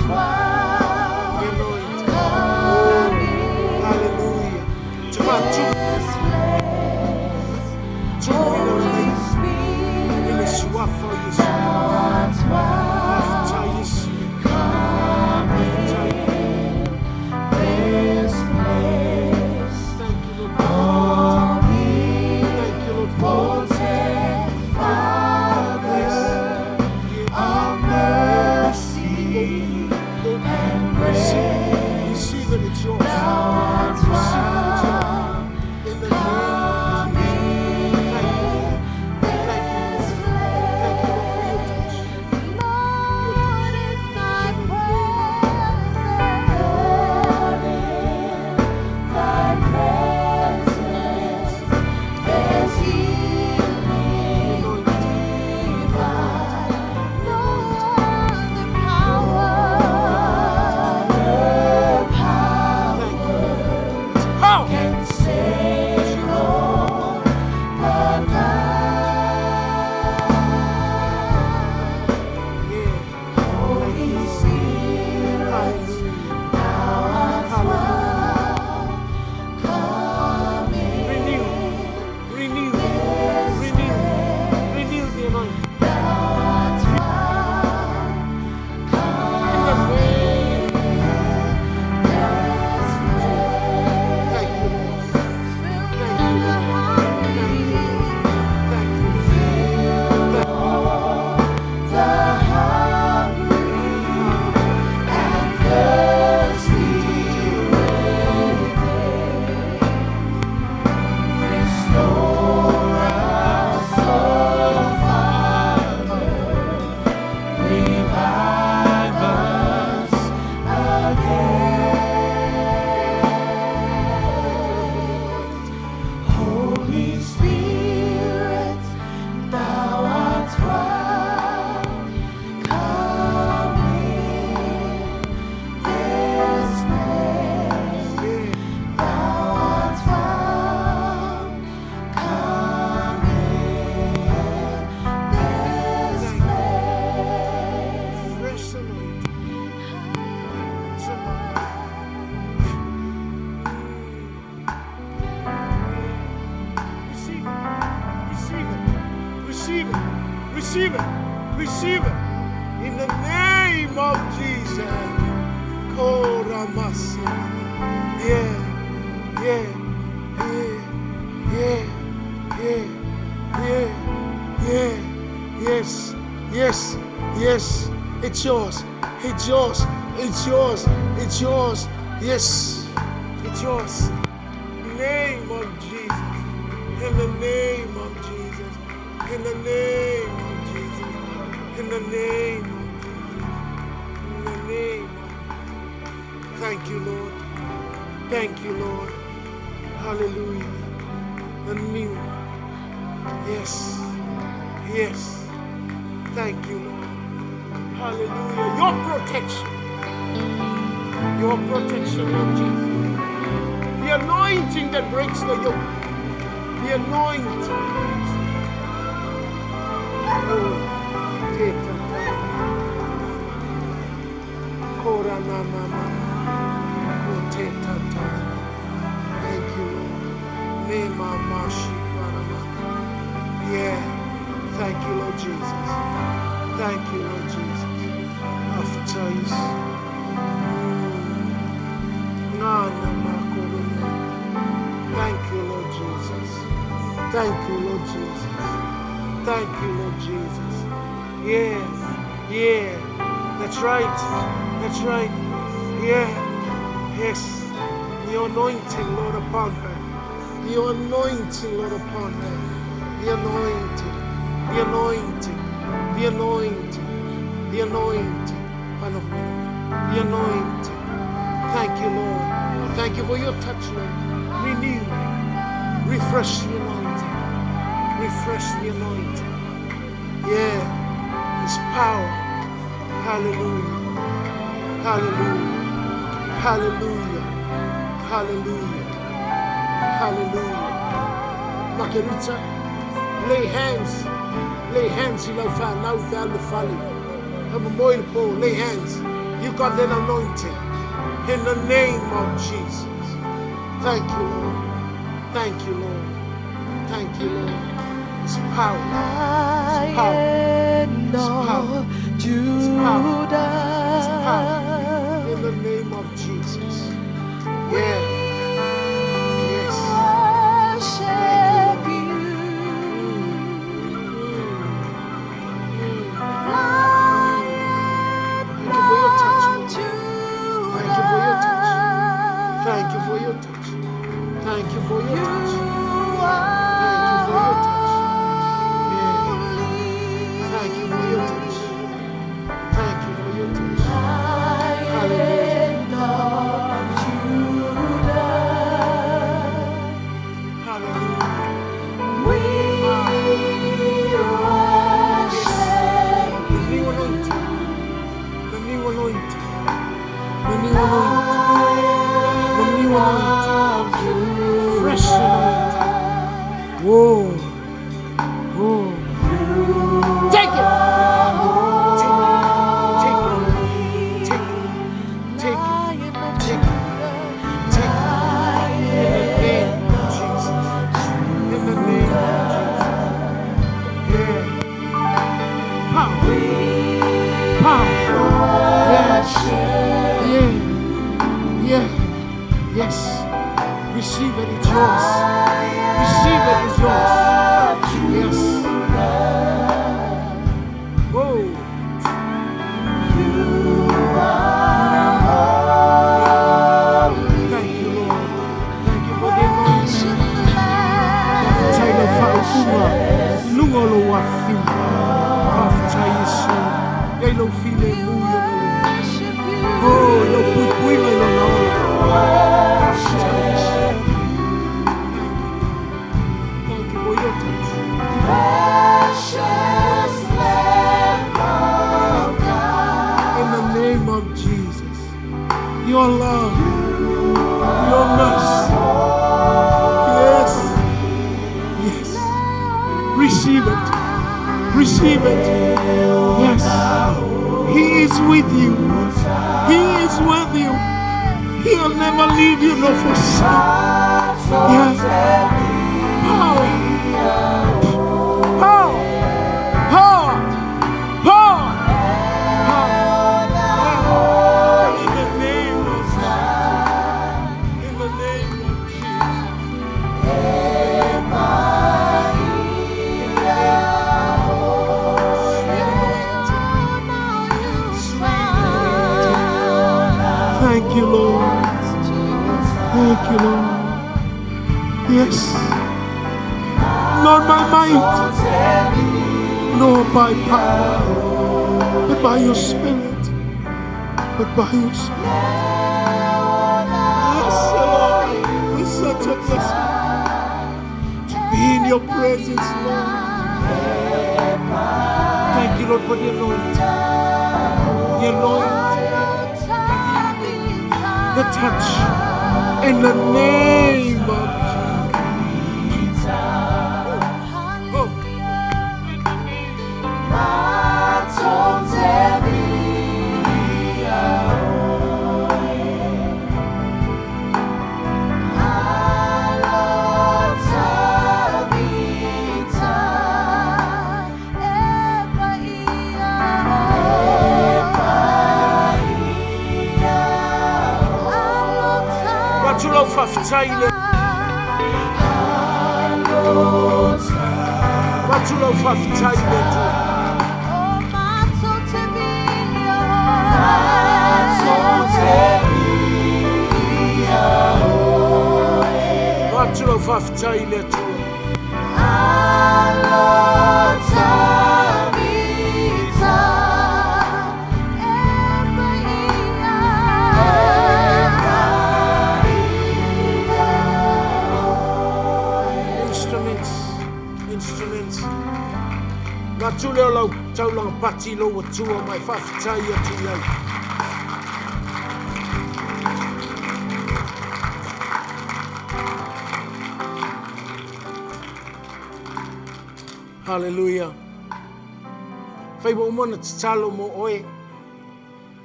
The welcome anointing. Oh, hallelujah. Fatu. this place. Tumu Holy ina Spirit, suafa Yesu. thou art Baptize. welcome Baptize. in this place. Thank you, Lord, for the anointing. Thank you, Lord, for the Omnipotent Father Yes. of mercy Yeah. and Receive, grace, receive it, it's yours. thou art Receive it, it's yours. In the name of Jesus. Thank you, Lord. Thank you, Lord. Thank you, Lord, for your touch. Lord, in thy presence, there's healing Anointing. divine. No other power, Thank you, Lord. It's power. can save, Lord, but thine. Yeah. Holy Thank you, Lord. Spirit, Hallelujah. thou art Hallelujah. welcome in Renew. Renew. this Renew. place. Renew the anointing. Thou art In the welcome name. in this place. Thank you, Lord. Fill Thank you, the Lord. Thank you, Lord. hungry, Thank you, Lord. fill Thank the hungry and thirsty within. Restore us, O Father. Revive us again. you, Lord, for the anointing. Holy Spirit, thou art welcome in this place. Yeah. Thou art welcome in this Thank you. place. Fresh anointing. Fresh anointing. Receive it. Receive it. Receive it. Receive it. Receive it. In the name of Jesus. Koramasi. Yeah. Yeah. Yeah. Yeah. Yeah. Yeah. Yeah. Yes. Yes. Yes. It's yours. It's yours. It's yours. It's yours. Yes. It's yours. Name of Jesus. In the name of Jesus. In the name of Jesus. In the name of Jesus. In the name of Jesus. Thank you, Lord. Thank you, Lord. Hallelujah. The new. Yes. Yes. Thank you, Lord. Hallelujah. Your protection. Your protection, Lord Jesus. The anointing that breaks the yoke. The anointing. Oh, teta, na ma ma ma. O te ta ta. Thank you, Lord. Ne ma ma shi pa ra ma. Yeah. Thank you, Lord Jesus. Thank you, Lord Jesus. After Thank you, Lord Jesus. Thank you, Lord Jesus. Thank you, Lord Jesus. Yeah, yeah. That's right. That's right. Yeah. Yes. The anointing, Lord, upon her. The anointing, Lord, upon her. The anointing. The anointing. The anointing. The anointing. The anointing. Thank you, Lord. Thank you for your touch, Lord. Renew. Refresh the anointing. Refresh the anointing. Yeah. His power. Hallelujah. Hallelujah. Hallelujah. Hallelujah. Hallelujah. Makerita, lay hands. Lay hands in now Lay hands. You got that anointing. In the name of Jesus. Thank you, Lord. Thank you, Lord. Thank you, Lord. It's power. It's power. It's power. It's power. It's power. In the name of Jesus. Yeah. Yes. Worship you. Thank you for your touch, Lord. Thank you for your touch. Thank you for your touch. Thank you for your touch. Thank you for your touch. Yeah. Thank you for your touch. Thank you for your touch. Hallelujah. Hallelujah. The new anointing. The new anointing. The new anointing. The new anointing. Fresh anointing. Whoa. Whoa. Take it. Take it. Take it. Take it. Take it. Take it. Take it. In the name of Jesus. In the name of Jesus. Yeah. Power. Power. Yes. Yeah. Yeah. Yes. Receive it. It's yours. Receive it. It's yours. Yes. Whoa. Thank you, Lord. Thank you for the anointing. Taylor Fa'upunga. Lunga lo wafi. Kafta Yesu. Yai lo file muyo no. Oh, lo pui pui mai lo naola. Kafta Yesu. Thank you. Thank you for your touch. In the name of Jesus. Your love. Your mercy. Yes. Yes. Receive it. Receive it. Yes. He is with you. He is with you. He'll never leave you nor forsake. Yes. Power. Power. Power. Power. Power. Power. In the name of Jesus. In the name of Jesus. Thank you, Lord. Thank you, Lord. Yes. Not by might, nor by power, but by your Spirit. But by your Spirit. Yes, Lord. It's such a blessing to be in your presence, Lord. Thank you, Lord, for the anointing. The anointing. The touch. In the name of Jesus. Oh. Faafetai i le Avatu lau faafetai i le Atua. Avatu lau faafetai i le Atua. Instruments, instruments. Avatu lea o lau taulaga pati i lou Atua ma e faafetai atu i ai. Hallelujah. Fai ua uma ona tatalo mo oe,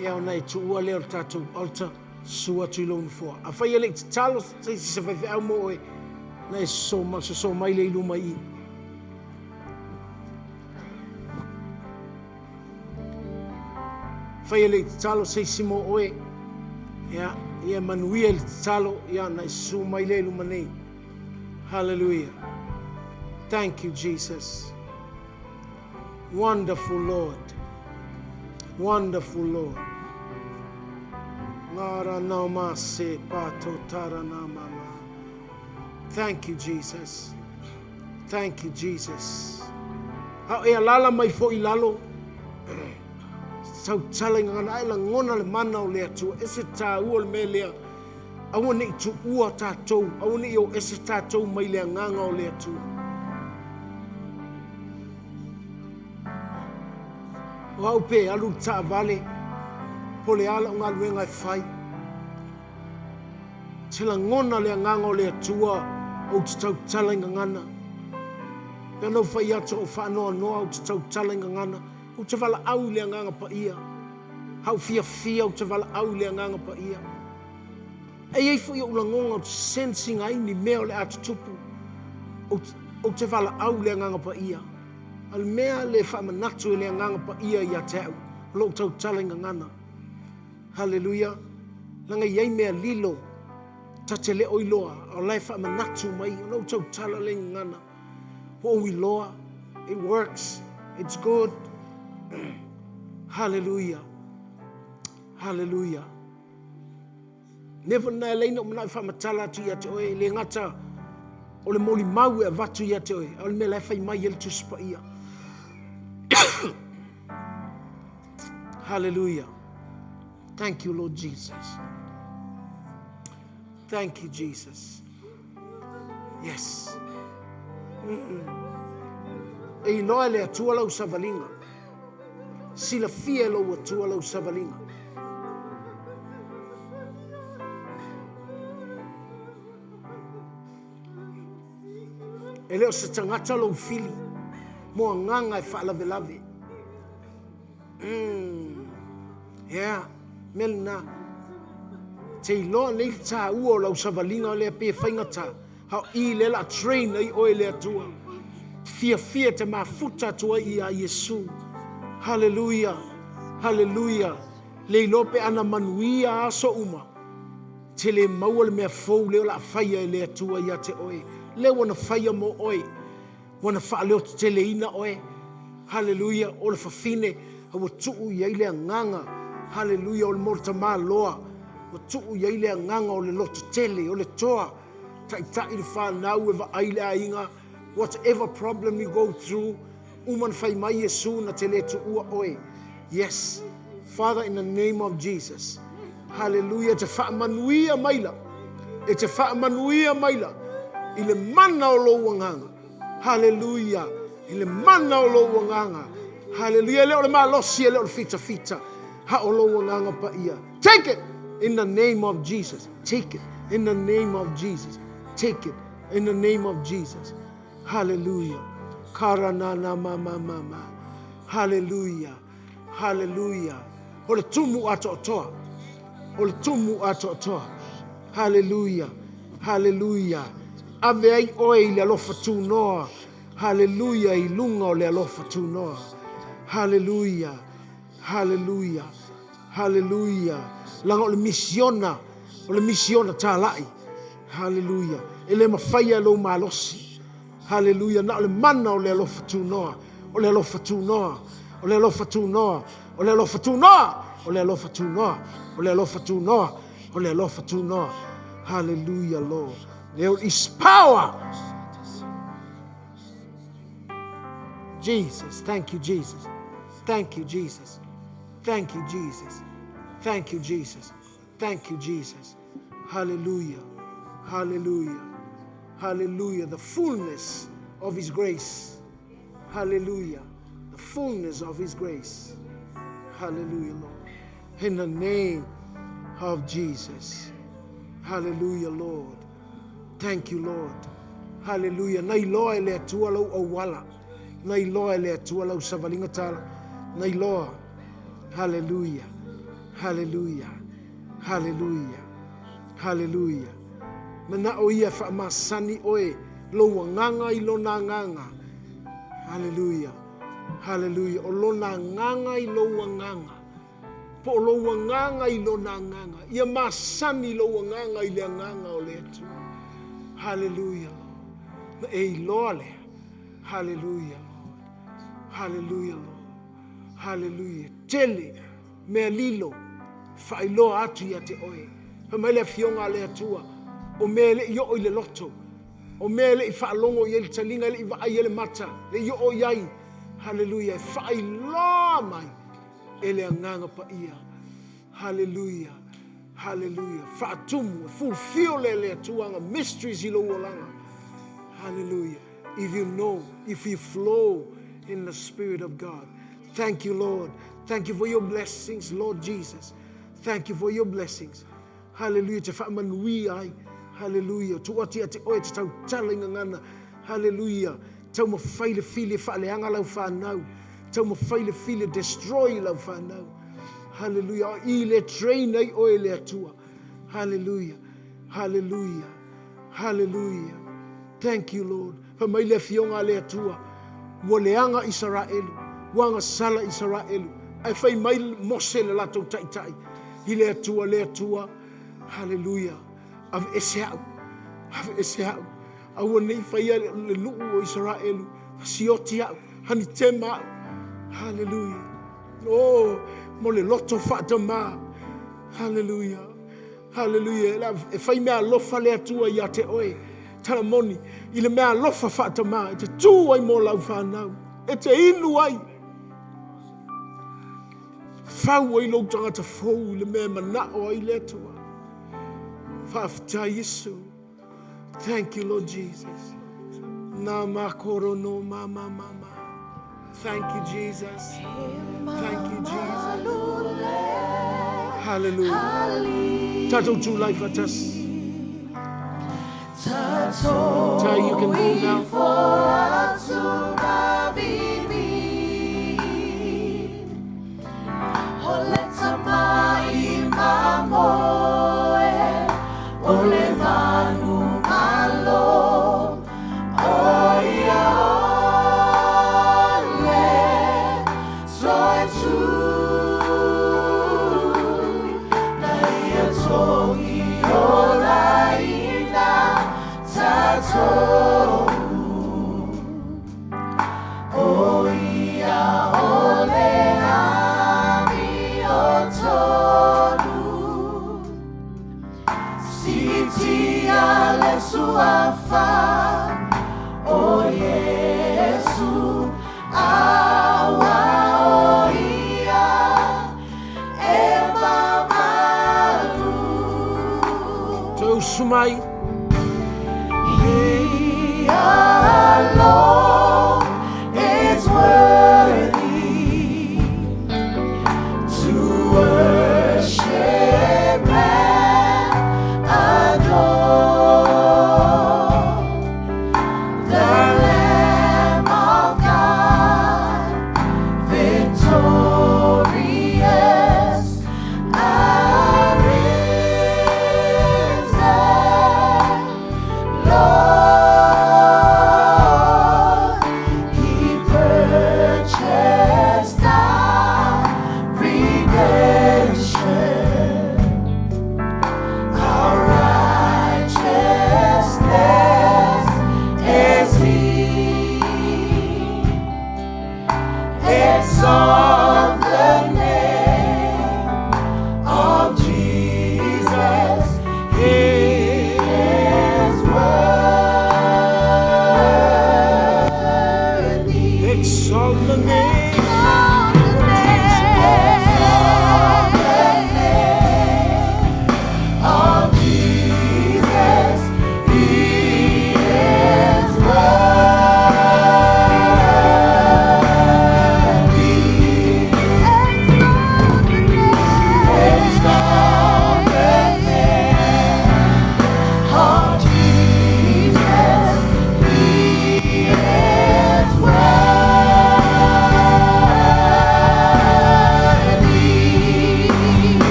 ia ona e tuua lea o le tatou altar, susu atu i lou nofoa. Afai e le i tatalo se isi se faifeau mo oe, ona e sosoo mai lea i luma i i. Afai e le i tatalo se isi mo oe, ia, ia manuia i le tatalo, ia ona e susu mai lea i luma nei. Hallelujah. Thank you, Jesus. Wonderful Lord. Wonderful Lord. Ngara nao ma se pa to tara na mama. Thank you, Jesus. Thank you, Jesus. A o e alala mai foi i lalo, tautala i gagana ae lagona le mana o le Atua. E se tāua le mea lea. Aua ne i tuua tatou, aua ne i o ese tatou mai le agaga o le Atua. O au pe alu le taavale, po o le a lau galuega e fai. Te lagona le agaga o le Atua ou te tautala i gagana. Pe ana ou fai atu ou faanoanoa ou te tautala i gagana, ou te valaau i le agaga paia. Hau fiafia ou te valaau i le agaga paia. E i ai foi ou lagoga ou te sensing ai ni mea o le a tutupu, ou te valaau i le Agaga Paia. A o le mea le faamanatu e le Agaga Paia ia te au, o lou tautala i gagana. Haleluia! Leaga e i ai mea lilo ta te le o iloa, a o la e faamanatu mai, ona ou tautala lea i gagana. Ua ou iloa, it works, it's good. Haleluia! Haleluia! Never na e leai na ou manao e faamatala atu ia te oe, e le gata o le molimau e avatu ia te oe, a o le mea la e fai mai ai le Tusi Paia. Hallelujah. Thank you, Lord Jesus. Thank you, Jesus. Yes. E iloa e le Atua lau savaliga. Silafia e lou Atua lau savaliga. E le o se tagata lou fili mo agaga e faalavelave. Mm. Yeah, mea lena. Te iloa nei le tāua o lau savaliga lea pe faigata. A o i lea la train ai oe le Atua. Fiafia te mafuta atu ai iā Iesu. Haleluia! Haleluia! Le iloa pe ana manuia aso uma, te le maua le mea fou lea o le a faia e le Atua ia te oe. Lea ua na faia mo oe. Ua na faaleoteteleina oe. Haleluia! O le fafine ua tuu i ai le agaga, haleluia, o le motamāloa, ua tuu i ai le agaga o le lototele, o le toa, taitai le fanau e vaai le aiga, whatever problem you go through, uma na fai mai Iesu na te le tuua oe. Yes, Father, in the name of Jesus, hallelujah, e te faamanuia maila, e te faamanuia maila i le mana o lou agaga. Hallelujah, i le mana o lou agaga. Hallelujah, e le o le malosi, e le o le fitafita, ha o lou agaga paia. Take it in the name of Jesus. Take it in the name of Jesus. Take it in the name of Jesus. Hallelujah. Karanana ma ma ma ma. Hallelujah. Hallelujah. O le tumu atoatoa. O le tumu atoatoa. Hallelujah. Hallelujah. Ave ai oe i le alofa tunoa. Hallelujah. I luga o le alofa tunoa. Hallelujah. Hallelujah. Hallelujah. Laga o le misiona, o le misiona tāla'i. Haleluia. E le mafaia e lou malosi. Haleluia. Na o le mana o le alofa tunoa. O le alofa tunoa. O le alofa tunoa. O le alofa tunoa. O le alofa tunoa. O le alofa tunoa. O le alofa tunoa. Hallelujah, Lord. There is power. Jesus. Thank you, Jesus. Thank you, Jesus. Thank you, Jesus. Thank you, Jesus. Thank you, Jesus. Hallelujah. Hallelujah. Hallelujah. The fullness of His grace. Hallelujah. The fullness of His grace. Hallelujah, Lord. In the name of Jesus. Hallelujah, Lord. Thank you, Lord. Hallelujah. Na iloa e le Atua lau auala. Na iloa e le Atua lau savaliga tala. Na iloa. Hallelujah. Hallelujah. Hallelujah. Hallelujah. Mana'o ia e faamasani oe lou agaga i lona agaga. Hallelujah. Hallelujah. O lona agaga i lou agaga. Po o lou agaga i lona agaga. Ia masani lou agaga i le agaga o le Atua. Hallelujah, Lord. Na e iloa lea. Hallelujah, Lord. Hallelujah, Lord. Hallelujah. Tele mea lilo faailoa atu ia te oe. Fai mai le afioga a le Atua, o mea e le i oo i le loto, o mea e le i faalogo i ai le taliga, e le i vaai ai le mata, le i oo i ai. Hallelujah. E faailoa mai e le Agaga Paia. Hallelujah. Hallelujah. Faatumu, e fulfill e le Atua aga mysteries i lou olaga. Hallelujah. If you know, if you flow in the Spirit of God. Thank you, Lord. Thank you for your blessings, Lord Jesus. Thank you for your blessings. Hallelujah. Te faamanuia ai. Hallelujah. Tuu atu ia te oe te tautala i gagana. Hallelujah. Taumafai le fili e faaleaga lau fanau. Taumafai le fili e destroy lau fanau. Hallelujah. O i le train ai oe e le Atua. Hallelujah. Hallelujah. Hallelujah. Thank you, Lord. Fai mai le Afioga a le Atua, Ua leaga Isaraelu, ua agasala Isaraelu. Ae fai mai Mose le latou taitai i le Atua, Le Atua, Haleluia, aveese au, aveese au, aua ne i faia le nuu o Isaraelu, sioti au, hanitema au. Haleluia. Oh, mo le loto faatamā. Haleluia. Haleluia. E fai mea alofa le Atua ia te oe. Tala moni, i le mea alofa faatamā, e te tū ai mo lau whānau, e te inu ai. Fau ai lou tagata fou i le mea e mana'o ai le Atua. Faafetai Iesu. Thank you, Lord Jesus. Nā makoro no ma ma ma ma. Thank you, Jesus. Thank you, Jesus. Hallelujah. Tatou tulai faatasi. Tai, you can go now. Toe usu mai. He alone is worthy to worship and adore the Lamb of God, victorious, arisen Lord.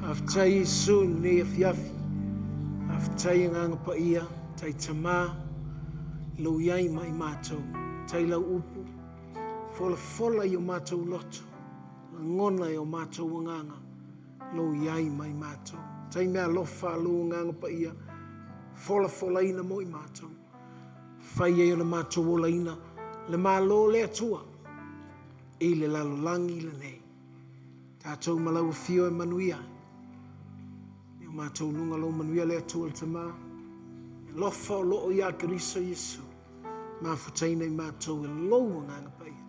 Faafetai Iesu i lenei afiafi. Faafetai Agaga Paia, tai Tama, i lou iai ma i matou. Tai lau upu, folafola i o matou loto, lagona e o matou agaga, lou iai ma i matou. Tai meaalofa a lou Agaga Paia, folafolaina mo i matou. Fai ai o le matou olaina, le Malo o le Atua i le lalolagi lenei. Tatou ma lau afio e manuia ai. I o matou luga lou manuia le Atua le Tama, e alofa o loo iā Keriso Iesu, mafutaina i matou e lou Agaga Paia,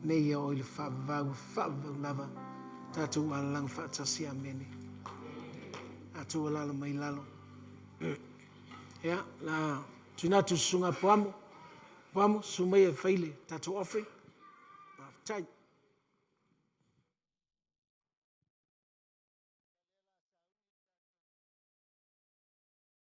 nei e oo i le faavavau e faavavau lava, tatou alalaga faatasi. Amene. Tatou alala mai lalo. Ia, la tuina atu i le susuga a Poamo. Poamo, susu mai e fai le tatou offering. Faafetai.